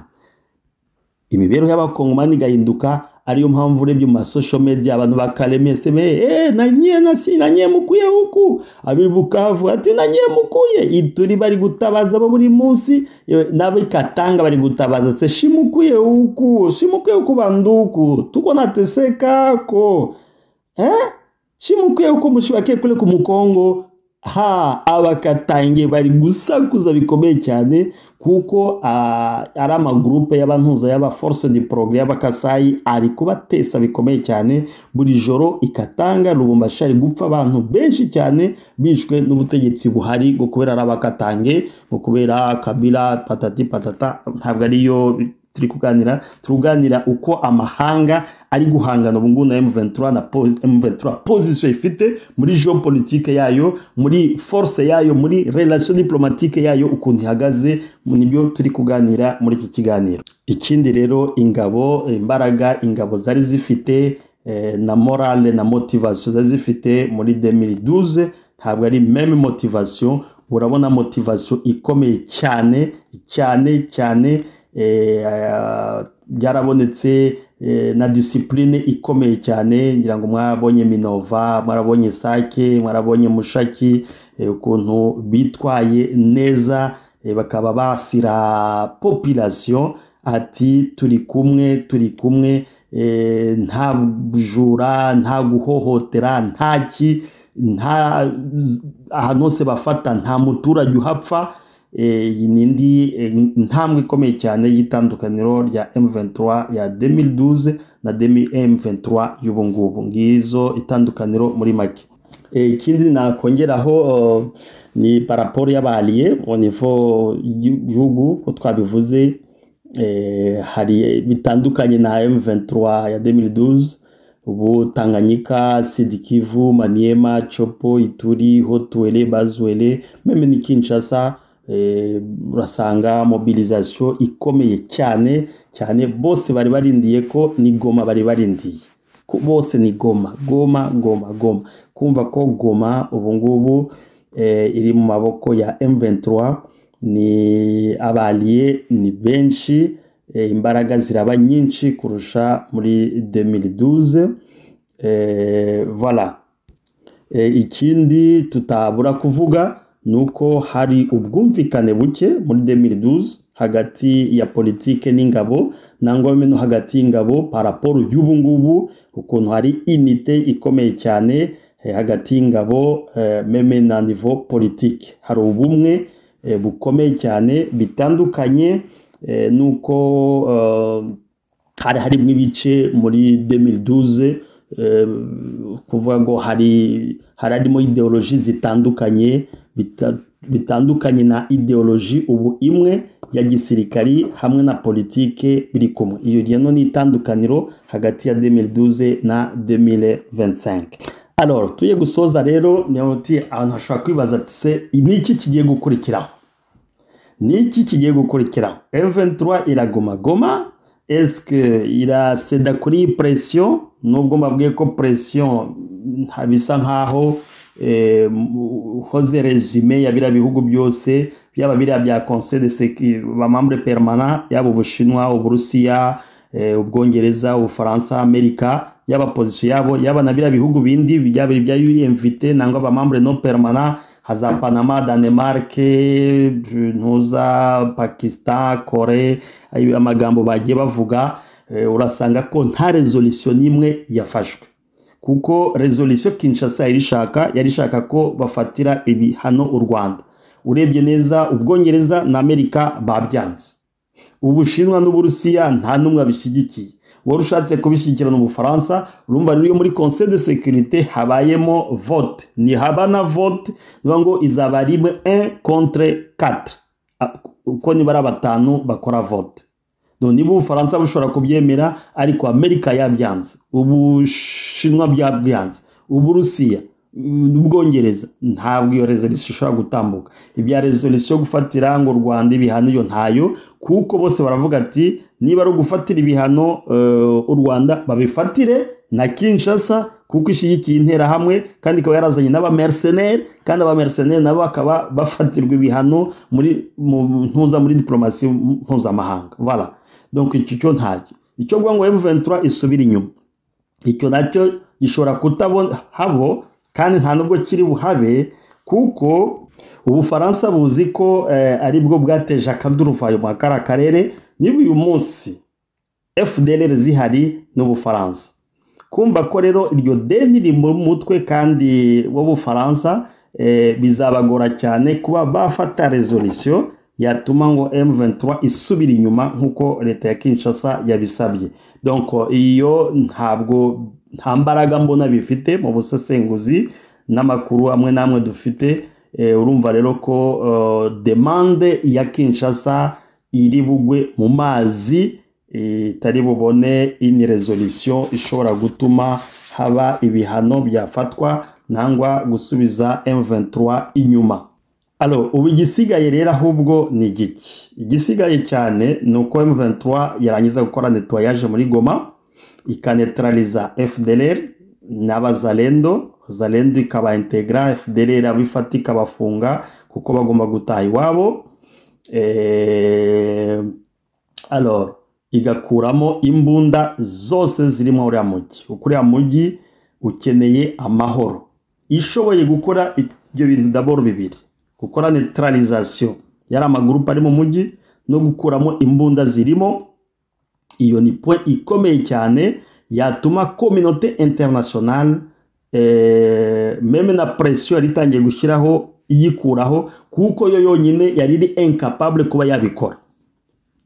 imibereho y'Abakongomani igahinduka. Ariyo mpamvu urebye mu ma social media, abantu bakaremye seme na nye na si na nye mukuye huku, abi Bukavu ati na nye mukuye, Ituri bari gutabaza bo buri munsi, n'abikatanga bari gutabaza se shimukuye huku, shimukuye huku, banduku tuko nateseka ko shimukuye huku, mushibake kule ku Mukongo. Ha Abakatange bari gusakuza bikomeye cyane kuko ari ama groupe y'abantuza y'aba Force du Progrès y'Abakasayi ari kubatesa bikomeye cyane. Buri joro ikatanga Lubumbashi ari gupfa abantu benshi cyane bishwe n'ubutegetsi buhari ngo kubera ari Abakatange, ngo kubera Kabila, patati patata. Ntabwo ariyo turi kuganira. Turi uko amahanga ari guhangana ubu ngubu na M23 na M23 position ifite muri géopolitique yayo, muri force yayo, muri relation diplomatique yayo, ukuntu ihagaze, nibyo turi kuganira muri iki kiganiro. Ikindi rero, ingabo, imbaraga ingabo zari zifite na morale na motivation zari zifite muri 2012 ntabwo ari même motivation. Urabona motivation ikomeye cyane cyane cyane byarabonetse, na discipline ikomeye cyane. Ngira ngo mwarabonye Minova, mwarabonye Sake, mwarabonye Mushaki, ukuntu bitwaye neza, bakaba basira population ati turi kumwe, turi kumwe, nta bujura, nta guhohotera, nta ki, nta ahantu hose bafata nta muturage uhapfa. Iyi ni indi ntambwe ikomeye cyane y'itandukaniro rya M23 ya 2012 na M23 y'ubu ngubu. Ngizo itandukaniro muri make. Ikindi nakongeraho ni par rapport y'aba alliés au niveau y'igihugu, ko twabivuze, hari bitandukanye na M23 ya 2012. Ubu Tanganyika, Sud Kivu, Maniema, Tshopo, Ituri, Haut-Uele, Bas-Uele, même ni Kinshasa, urasanga mobilisation ikomeye cyane cyane. Bose bari barindiye ko ni Goma, bari barindiye ko bose ni Goma, Goma, Goma, Goma. Kumva ko Goma ubu ngubu iri mu maboko ya M23, ni aba alliés ni benshi, imbaraga ziraba nyinshi kurusha muri 2012. Voilà. Ikindi tutabura kuvuga nuko hari ubwumvikane buke muri 2012 hagati ya politike n'ingabo, nangwa no hagati y'ingabo, par rapport y'ubu ngubu ukuntu hari unité ikomeye cyane hagati y'ingabo, même na niveau politique hari ubumwe bukomeye cyane, bitandukanye nuko hari harimo ibice muri 2012, kuvuga ngo hari harimo idéologie zitandukanye, bitandukanye na idéologie ubu imwe ya gisirikari hamwe na politike biri kumwe. Iyo rero ni itandukaniro hagati ya 2012 na 2025. Alors tuye gusoza rero, ni abantu bashobora kwibaza ati se niki kigiye gukurikiraho? Niki kigiye gukurikiraho? M23 iraguma Goma? Est-ce que iraseda kuri pression, nubwo mbabwiye ko pression bisa nkaho Hoze résumé ya biriya bihugu byose, byaba biriya bya Conseil de sécurité, ba membre permanent, yaba Ubushinwa, Uburusiya, Ubwongereza, Ubufaransa, Amerika, yaba position yabo, yaba na biriya bihugu bindi byaba ibya invité nangwa ba membre non permanent nka za Panama, Danemark, ntuza Pakistan, Corée, amagambo bagiye bavuga, urasanga ko nta résolution n'imwe yafashwe, kuko résolution Kinshasa yari ishaka ko bafatira ibihano u Rwanda. Urebye neza, Ubwongereza na Amerika babyanze, Ubushinwa n'Uburusiya nta n'umwe abishyigikiye, wari ushatse kubishyigikira ni Ubufaransa. Urumva rero, iyo muri Conseil de sécurité habayemo vote, nihaba na vote, niba ngo izaba rimwe 1 contre 4, uko niba ari batanu bakora vote. Niba Ubufaransa bushobora kubyemera, ariko Amerika yabyanze, Ubushinwa byabyanze, Uburusiya, Ubwongereza, ntabwo iyo résolution ishobora gutambuka. Ibya résolution yo gufatira ngo u Rwanda ibihano, iyo ntayo, kuko bose baravuga ati niba ari ugufatira ibihano u Rwanda, babifatire na Kinshasa, kuko ishyigikiye Interahamwe kandi ikaba yarazanye n'abamercenaires, kandi abamercenaires nabo bakaba bafatirwa ibihano muri ntuza muri diplomasi mpuzamahanga. Voilà, donc icyo cyo ntacyo. Icyo kuvuga ngo M23 isubira inyuma, icyo nacyo gishobora kutabona habo, kandi nta nubwo kiri buhabe, kuko Ubufaransa buzi ko ari bwo bwateje akaduruvayo mu kariya karere. Niba uyu munsi FDLR zihari n'Ubufaransa, kumva ko rero iryo deni riri mu mutwe kandi w'Ubufaransa, bizabagora cyane kuba bafata résolution yatuma ngo M23 isubira inyuma nk'uko leta ya Kinshasa yabisabye. Donc iyo ntabwo, nta mbaraga mbona bifite mu busesenguzi n'amakuru amwe n'amwe dufite. Urumva rero ko demande ya Kinshasa iri bugwe mu mazi, itari bubone ini résolution ishobora gutuma haba ibihano byafatwa nangwa gusubiza M23 inyuma. Alors, ubu igisigaye rero ahubwo ni igiki? Igisigaye cyane ni uko M23 yarangiza gukora nettoyage muri Goma, ikanetraliza FDLR n'abazalendo, Zalendo ikaba integra, FDLR abifata ikabafunga kuko bagomba gutaha iwabo. Alors igakuramo imbunda zose zirimo uriya mujyi, kuko uriya mujyi ukeneye amahoro. Ishoboye gukora ibyo bintu d'abord bibiri, gukora neutralisation yari amagurupe ari mu mujyi no gukuramo imbunda zirimo, iyo ni point ikomeye cyane yatuma communauté internationale, même na pression yari itangiye gushyiraho, iyikuraho, kuko yo yonyine yari iri incapable kuba yabikora.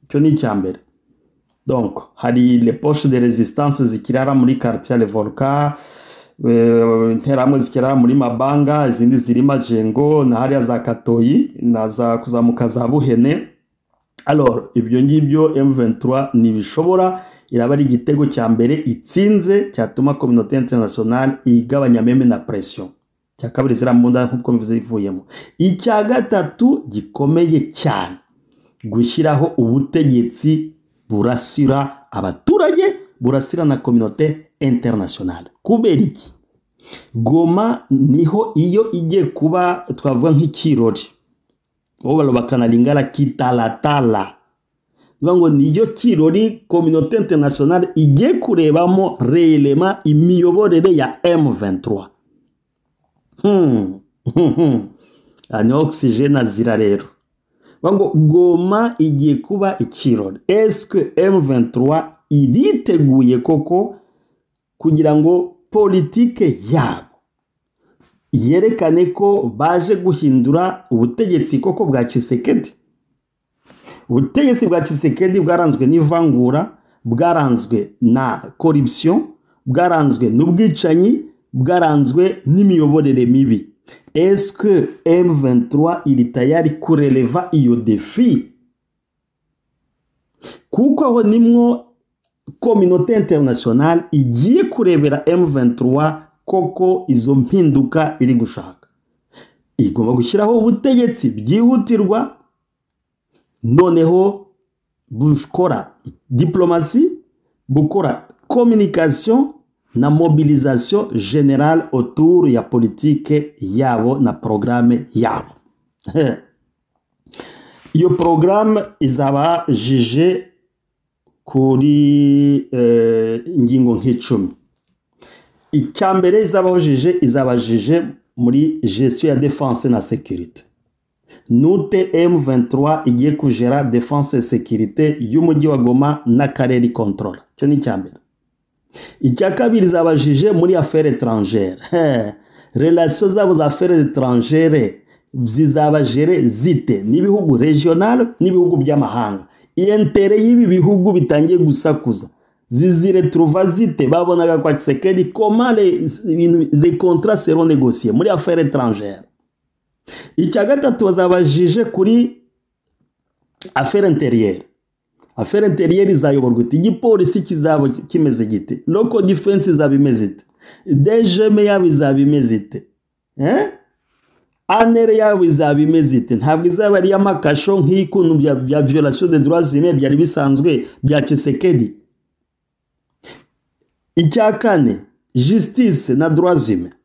Icyo ni icya mbere. Donc hari les poches de résistance zikirara muri quartier Le Volcan, Interahamwe zikirara muri Mabanga, izindi ziri Majengo na hariya za Katoyi na za kuzamuka za Buhene. Alors ibyo ngibyo M23 ntibishobora, iraba ari igitego cya mbere itsinze cyatuma communauté internationale igabanya même na pression. Icya kabiri, ziriya mbunda nk'uko bivuze ivuyemo. Icya gatatu gikomeye cyane, gushyiraho ubutegetsi burasira abaturage, burasira na communauté internationale. Kubera iki? Goma niho iyo igiye kuba twavuga nk'ikirori bo balobaka lingala kitalatala, bivuga ngo niyo kirori communauté internationale igiye kurebamo réellement imiyoborere ya M23. Ni oxygène azira rero. Bivuga ngo Goma igiye kuba ikirori. Est-ce que M23 iriteguye koko kugira ngo politike yabo yerekane ko baje guhindura ubutegetsi koko bwa Tshisekedi? Ubutegetsi bwa Tshisekedi bwaranzwe n'ivangura, bwaranzwe na corruption, bwaranzwe n'ubwicanyi, bwaranzwe n'imiyoborere mibi. Est-ce que M23 iri tayari kureleva iyo défi? Kuko aho nimwo communauté internationale igiye kurebera M23 koko izo mpinduka iri gushaka. Igomba gushyiraho ubutegetsi byihutirwa, noneho bukora diplomasi, bukora communication. Na mobilisation générale autour ya politique yabo na programme yabo. Iyo programme izaba jugée kuri ingingo nk'icumi. Icya mbere izabaho jugée, izaba jugée muri gestion ya défense na sécurité. Nute M23 igiye kugera défense et sécurité y'umujyi wa Goma n'akarere contrôle? Icyo ni icya mbere. Icya kabiri, izaba jugée muri affaires étrangères. Relations zabo za affaires étrangères zizaba gérées zite n'ibihugu régional, n'ibihugu by'amahanga? Intérêt y'ibi bihugu bitangiye gusakuza ziziretrouva zite? Babonaga kwa Tshisekedi, comment les contrats seront négociés muri affaires étrangères? Icya gatatu, bazaba jugés kuri affaire intérieure. Affaire intérieure izayoborwa ite? Igipolisi kizaba kimeze gite? Local defense izaba imeze ite? DGM yabo izaba imeze ite? Eh? ANR yabo izaba imeze ite? Ntabwo izaba ari iy'amakasho nk'ikuntu bya violation des droits humains byari bisanzwe bya Tshisekedi. Icya kane, justice na droits humains.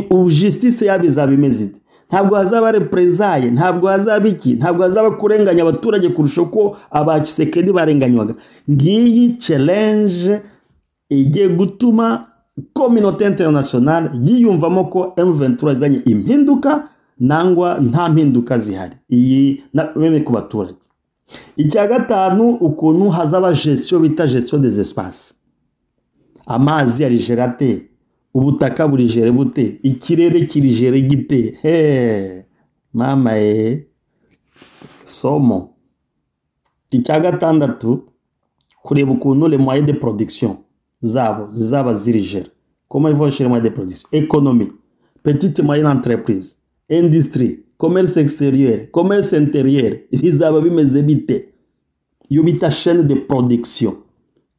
Ubu justice yabo izaba imeze ite? Ntabwo hazaba représailles, ntabwo hazaba iki, ntabwo hazaba kurenganya abaturage kurusha uko aba Tshisekedi barenganywaga. Ngiyi challenge igiye gutuma communauté internationale yiyumvamo ko M23 izanye impinduka nangwa nta mpinduka zihari, iyi na bene ku baturage. Icya gatanu, ukuntu hazaba gestion bita gestion des espaces. Amazi arigera ate? Ubutaka burigere bute? Ikirere kirigere gite? He mama e somo. Icya gatandatu, kureba ukuntu les moyens de production zabo zizaba zirigera. Comment ils vont gérer moyens de production: économie, petite moyenne entreprise, industrie, commerce extérieur, commerce intérieur, bizaba bimeze bite? Iyo bita chaîne de production.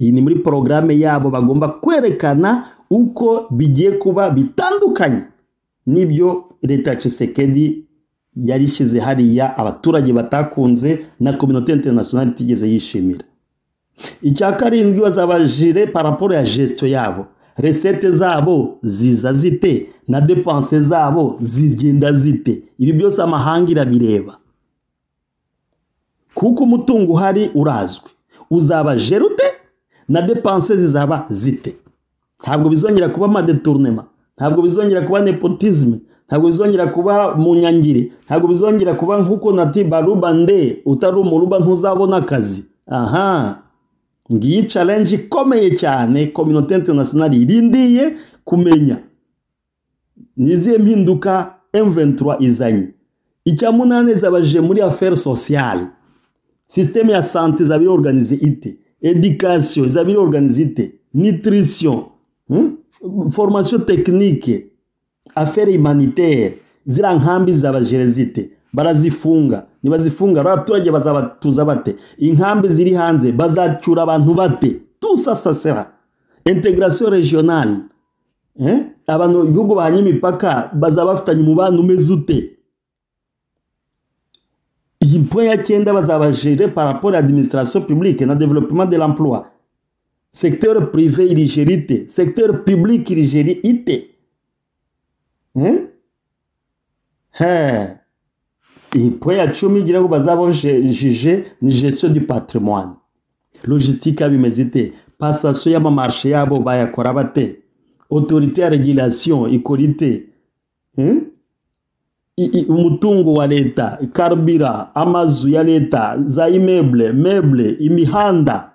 Iyi ni muri porogaramu yabo, bagomba kwerekana uko bigiye kuba bitandukanye n'ibyo leta ya Tshisekedi yarishyize hariya, abaturage batakunze na communauté internationale itigeze yishimira. Icya karindwi, bazaba jugés par rapport ya gestion yabo. Recettes zabo ziza zite na dépenses zabo zigenda zite? Ibi byose amahanga irabireba, kuko umutungo uhari urazwi. Uzaba géré ute na dépenses zizaba zite? Ntabwo bizongera kuba amadétournements, ntabwo bizongera kuba népotisme, ntabwo bizongera kuba munyangire, ntabwo bizongera kuba nk'uko nati baruba nde utari umuruba ntuzabona akazi. Aha ngiyi challenge ikomeye cyane communauté internationale irindiye kumenya nizihe mpinduka M23 izanye. Icya munani, zabajije muri affaire sociale. Système ya santé izaba iri organisée ite? Éducation izaba iri organisée ite? Nutrition, Formation technique, affaire humanitaire, ziriya nkambi zaba gérées zite? Barazifunga? Nibazifunga, abaturage bazabatuza bate? Inkambi ziri hanze bazacyura abantu bate? Tout ça, ça sera intégration régionale, eh? Abantu ibihugu bahanye imipaka bazaba bafitanye umubano umeze ute? Iyi point ya cyenda, bazaba gérés par rapport à l'administration publique na développement de l'emploi. Secteur privé irigera ite? Secteur public irigera ite? Eh? He. Iyi point ya 10 igira ngo bazaba jugés ni gestion du patrimoine. Logistique yabo imeze ite? Passation y'amamarchés yabo bayakora bate? Autorité ya régulation ikora ite? Umutungo wa leta, carburant, amazu ya leta, za immeubles, meubles, imihanda,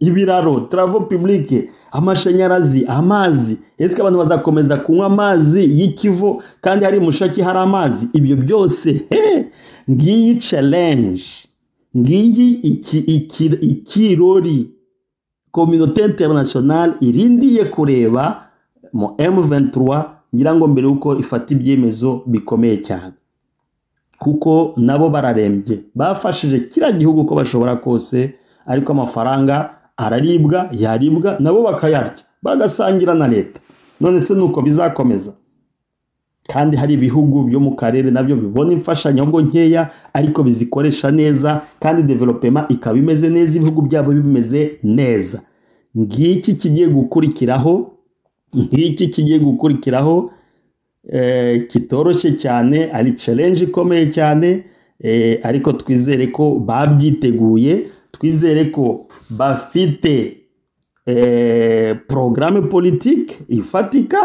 Ibiraro, travaux publics, amashanyarazi, amazi. Ese abantu bazakomeza kunywa amazi y'ikivu kandi hari mushaki, hari amazi? Ibyo byose, he, ngiyi challenge, ngiyi ikirori communauté internationale irindiye kureba mu M23, ngira ngo mbere yuko ifata ibyemezo bikomeye cyane, kuko nabo bararembye. Bafashije kiriya gihugu uko bashobora kose, ariko amafaranga araribwa, yaribwa nabo bakayarya, bagasangira na leta. None se nuko bizakomeza kandi hari ibihugu byo mu karere nabyo bibona imfashanyo ahubwo nkeya, ariko bizikoresha neza kandi développement ikaba imeze neza, ibihugu byabo bimeze neza? Ngiki kigiye gukurikiraho. Nk'iki kigiye gukurikiraho kitoroshye cyane, ari challenge ikomeye cyane, ariko twizere ko babyiteguye, twizere ko bafite programme politique ifatika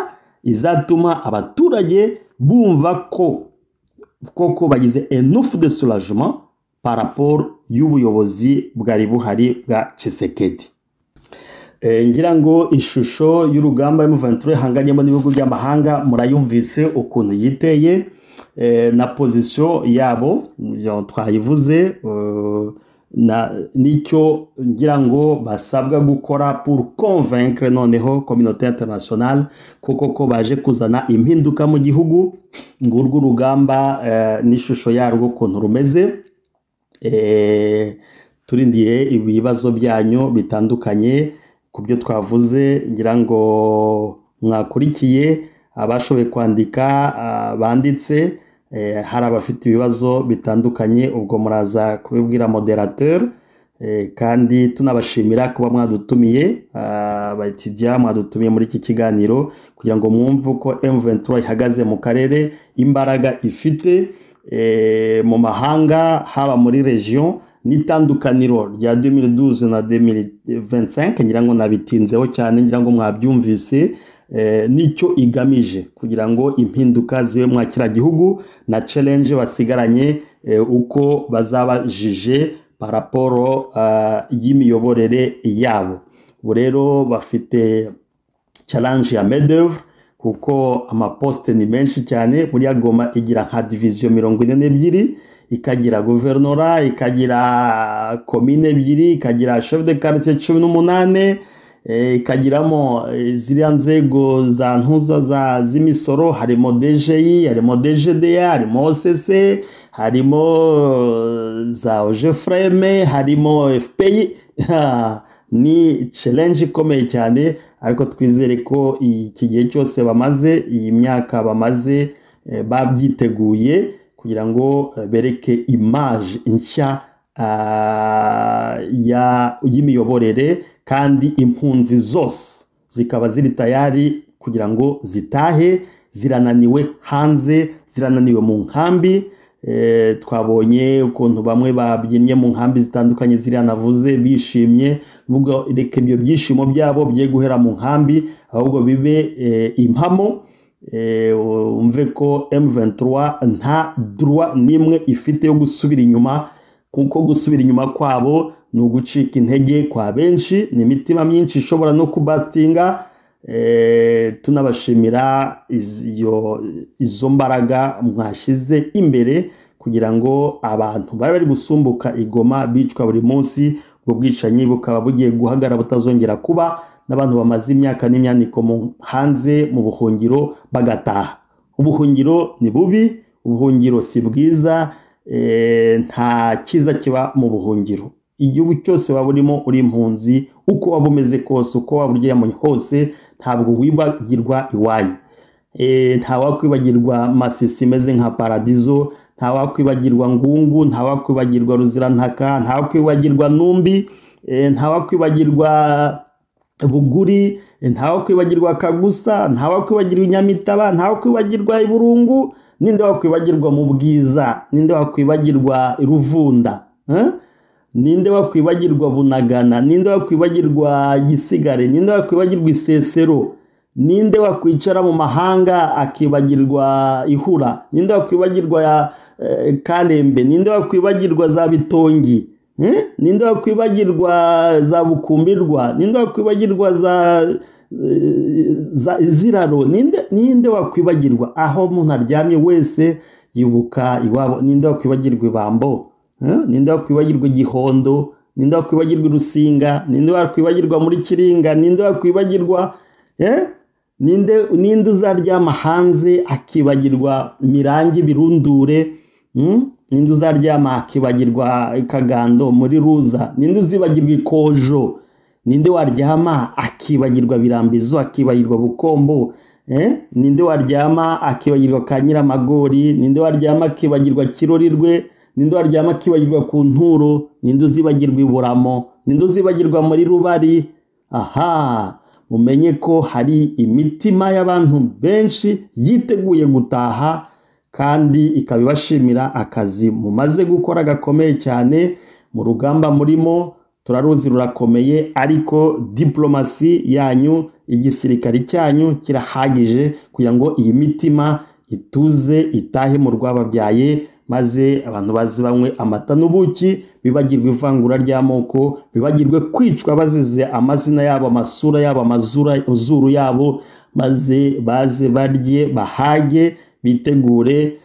izatuma abaturage bumva ko koko bagize un ouf de soulagement par rapport y'ubuyobozi bwari buhari bwa Tshisekedi. Ngira ngo ishusho y'urugamba M23 ihanganyemo n'ibihugu by'amahanga murayumvise ukuntu yiteye, na position yabo twayivuze, na nicyo ngira ngo basabwa gukora pour convaincre noneho communauté internationale kuko ko baje kuzana impinduka mu gihugu. Ngurwo urugamba n'ishusho yarwo ukuntu rumeze. Turindiye ibibazo byanyu bitandukanye ku byo twavuze. Ngira ngo mwakurikiye, abashoboye kwandika banditse, hari abafite ibibazo bitandukanye, ubwo muraza kubibwira modérateur. Kandi tunabashimira kuba mwadutumiye, abatijya mwadutumiye muri iki kiganiro kugira ngo mwumve uko M23 ihagaze mu karere, imbaraga ifite mu mahanga, haba muri region, n'itandukaniro rya 2012 na 2025. Ngira ngo nabitinzeho cyane, ngira ngo mwabyumvise, nicyo igamije kugira ngo impinduka zibe mwa kiriya gihugu, na challenge basigaranye, uko bazabajije par rapport y'imiyoborere yabo. Ubu rero bafite challenge ya main d'œuvre kuko amaposte ni menshi cyane. Buriya Goma igira nka division 42, ikagira gouvernorat, ikagira commune ebyiri, ikagira chef de quartier 18, ikagiramo ziriya nzego za ntuza za z'imisoro, harimo DGI, harimo DGDA, harimo OCC, harimo za OGEFREM, harimo FPI. Ni challenge ikomeye cyane, ariko twizere ko iki gihe cyose bamaze, iyi myaka bamaze, babyiteguye kugira ngo bereke image nshya y'imiyoborere, kandi impunzi zose zikaba ziri tayari kugira ngo zitahe. Zirananiwe hanze, zirananiwe mu nkambi. Twabonye ukuntu bamwe babyinnye mu nkambi zitandukanye ziriya navuze bishimye. Ubwo reka ibyo byishimo byabo bye guhera mu nkambi, ahubwo bibe impamo, umve ko M23 nta droit n'imwe ifite yo gusubira inyuma, kuko gusubira inyuma kwabo ni ugucika intege kwa benshi, ni imitima myinshi ishobora no kubasitinga. Tunabashimira izo mbaraga mwashyize imbere kugira ngo abantu bari bari gusumbuka igoma bicwa buri munsi, ubwo bwicanyi bukaba bugiye guhagarara, butazongera kuba, n'abantu bamaze imyaka n'imyaniko mu hanze mu buhungiro bagataha. Ubuhungiro ni bubi, ubuhungiro si bwiza, nta cyiza kiba mu buhungiro. Igihugu cyose waba urimo uri impunzi, uko waba umeze kose, uko waba uryamye hose, ntabwo wibagirwa iwanyu. Nta wakwibagirwa Masisi imeze nka paradizo, nta wakwibagirwa Ngungu, nta wakwibagirwa Ruzirantaka, nta wakwibagirwa Numbi, nta wakwibagirwa Buguri, nta wakwibagirwa Kagusa, nta wakwibagirwa Nyamitaba, nta wakwibagirwa Iburungu. Ninde wakwibagirwa mu Bwiza? Ninde wakwibagirwa Ruvunda? Ninde wakwibagirwa Bunagana? Ninde wakwibagirwa Gisigare? Ninde wakwibagirwa Isesero? Ninde wakwicara mu mahanga akibagirwa Ihura? Ninde wakwibagirwa Karembe? Ninde wakwibagirwa za Bitongi? Ninde wakwibagirwa za Bukumbirwa? Ninde wakwibagirwa za Iziraro? Ninde wakwibagirwa? Aho umuntu aryamye wese yibuka iwabo. Ninde wakwibagirwa Ibambo? Ninde wakwibagirwa Gihondo? Ninde wakwibagirwa Rusinga? Ninde wakwibagirwa muri Kiringa? Ninde wakwibagirwa? Ninde uzaryama hanze akibagirwa Mirangi Birundure? Ninde uzaryama akibagirwa Kagando muri Ruza? Ninde uzibagirwa Ikojo? Ninde waryama akibagirwa Birambizo, akibagirwa Bukombo? Ninde waryama akibagirwa Kanyiramagori? Ninde waryama akibagirwa Kirorirwe? Ninde waryama akibagirwa ku Nturo? Ninde uzibagirwa Iburamo? Ninde uzibagirwa muri Rubari? Aha. Mumenye ko hari imitima y'abantu benshi yiteguye gutaha, kandi ikaba ibashimira akazi mumaze gukora gakomeye cyane mu rugamba murimo. Turaruzi rurakomeye, ariko diplomasi yanyu, igisirikari cyanyu kirahagije kugira ngo iyi mitima ituze, itahe mu rwababyaye, maze abantu baze banywe amata n'ubuki, bibagirwe ivangura ry'amoko, bibagirwe kwicwa bazize amazina yabo, amasura yabo, amazuru yabo, maze baze barye bahage, bitegure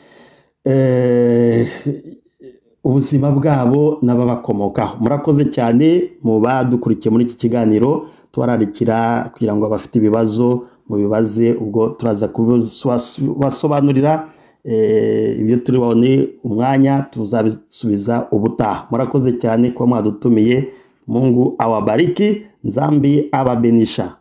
ubuzima bwabo n'ababakomokaho. Murakoze cyane mu badukurikiye muri iki kiganiro. Tubararikira kugira ngo abafite ibibazo mubibaze, ubwo turaza kubibasobanurira. Ibyo turi bubone umwanya tuzabisubiza ubutaha. Murakoze cyane kuba mwadutumiye. Mungu awabariki, Nzambi ababenisha.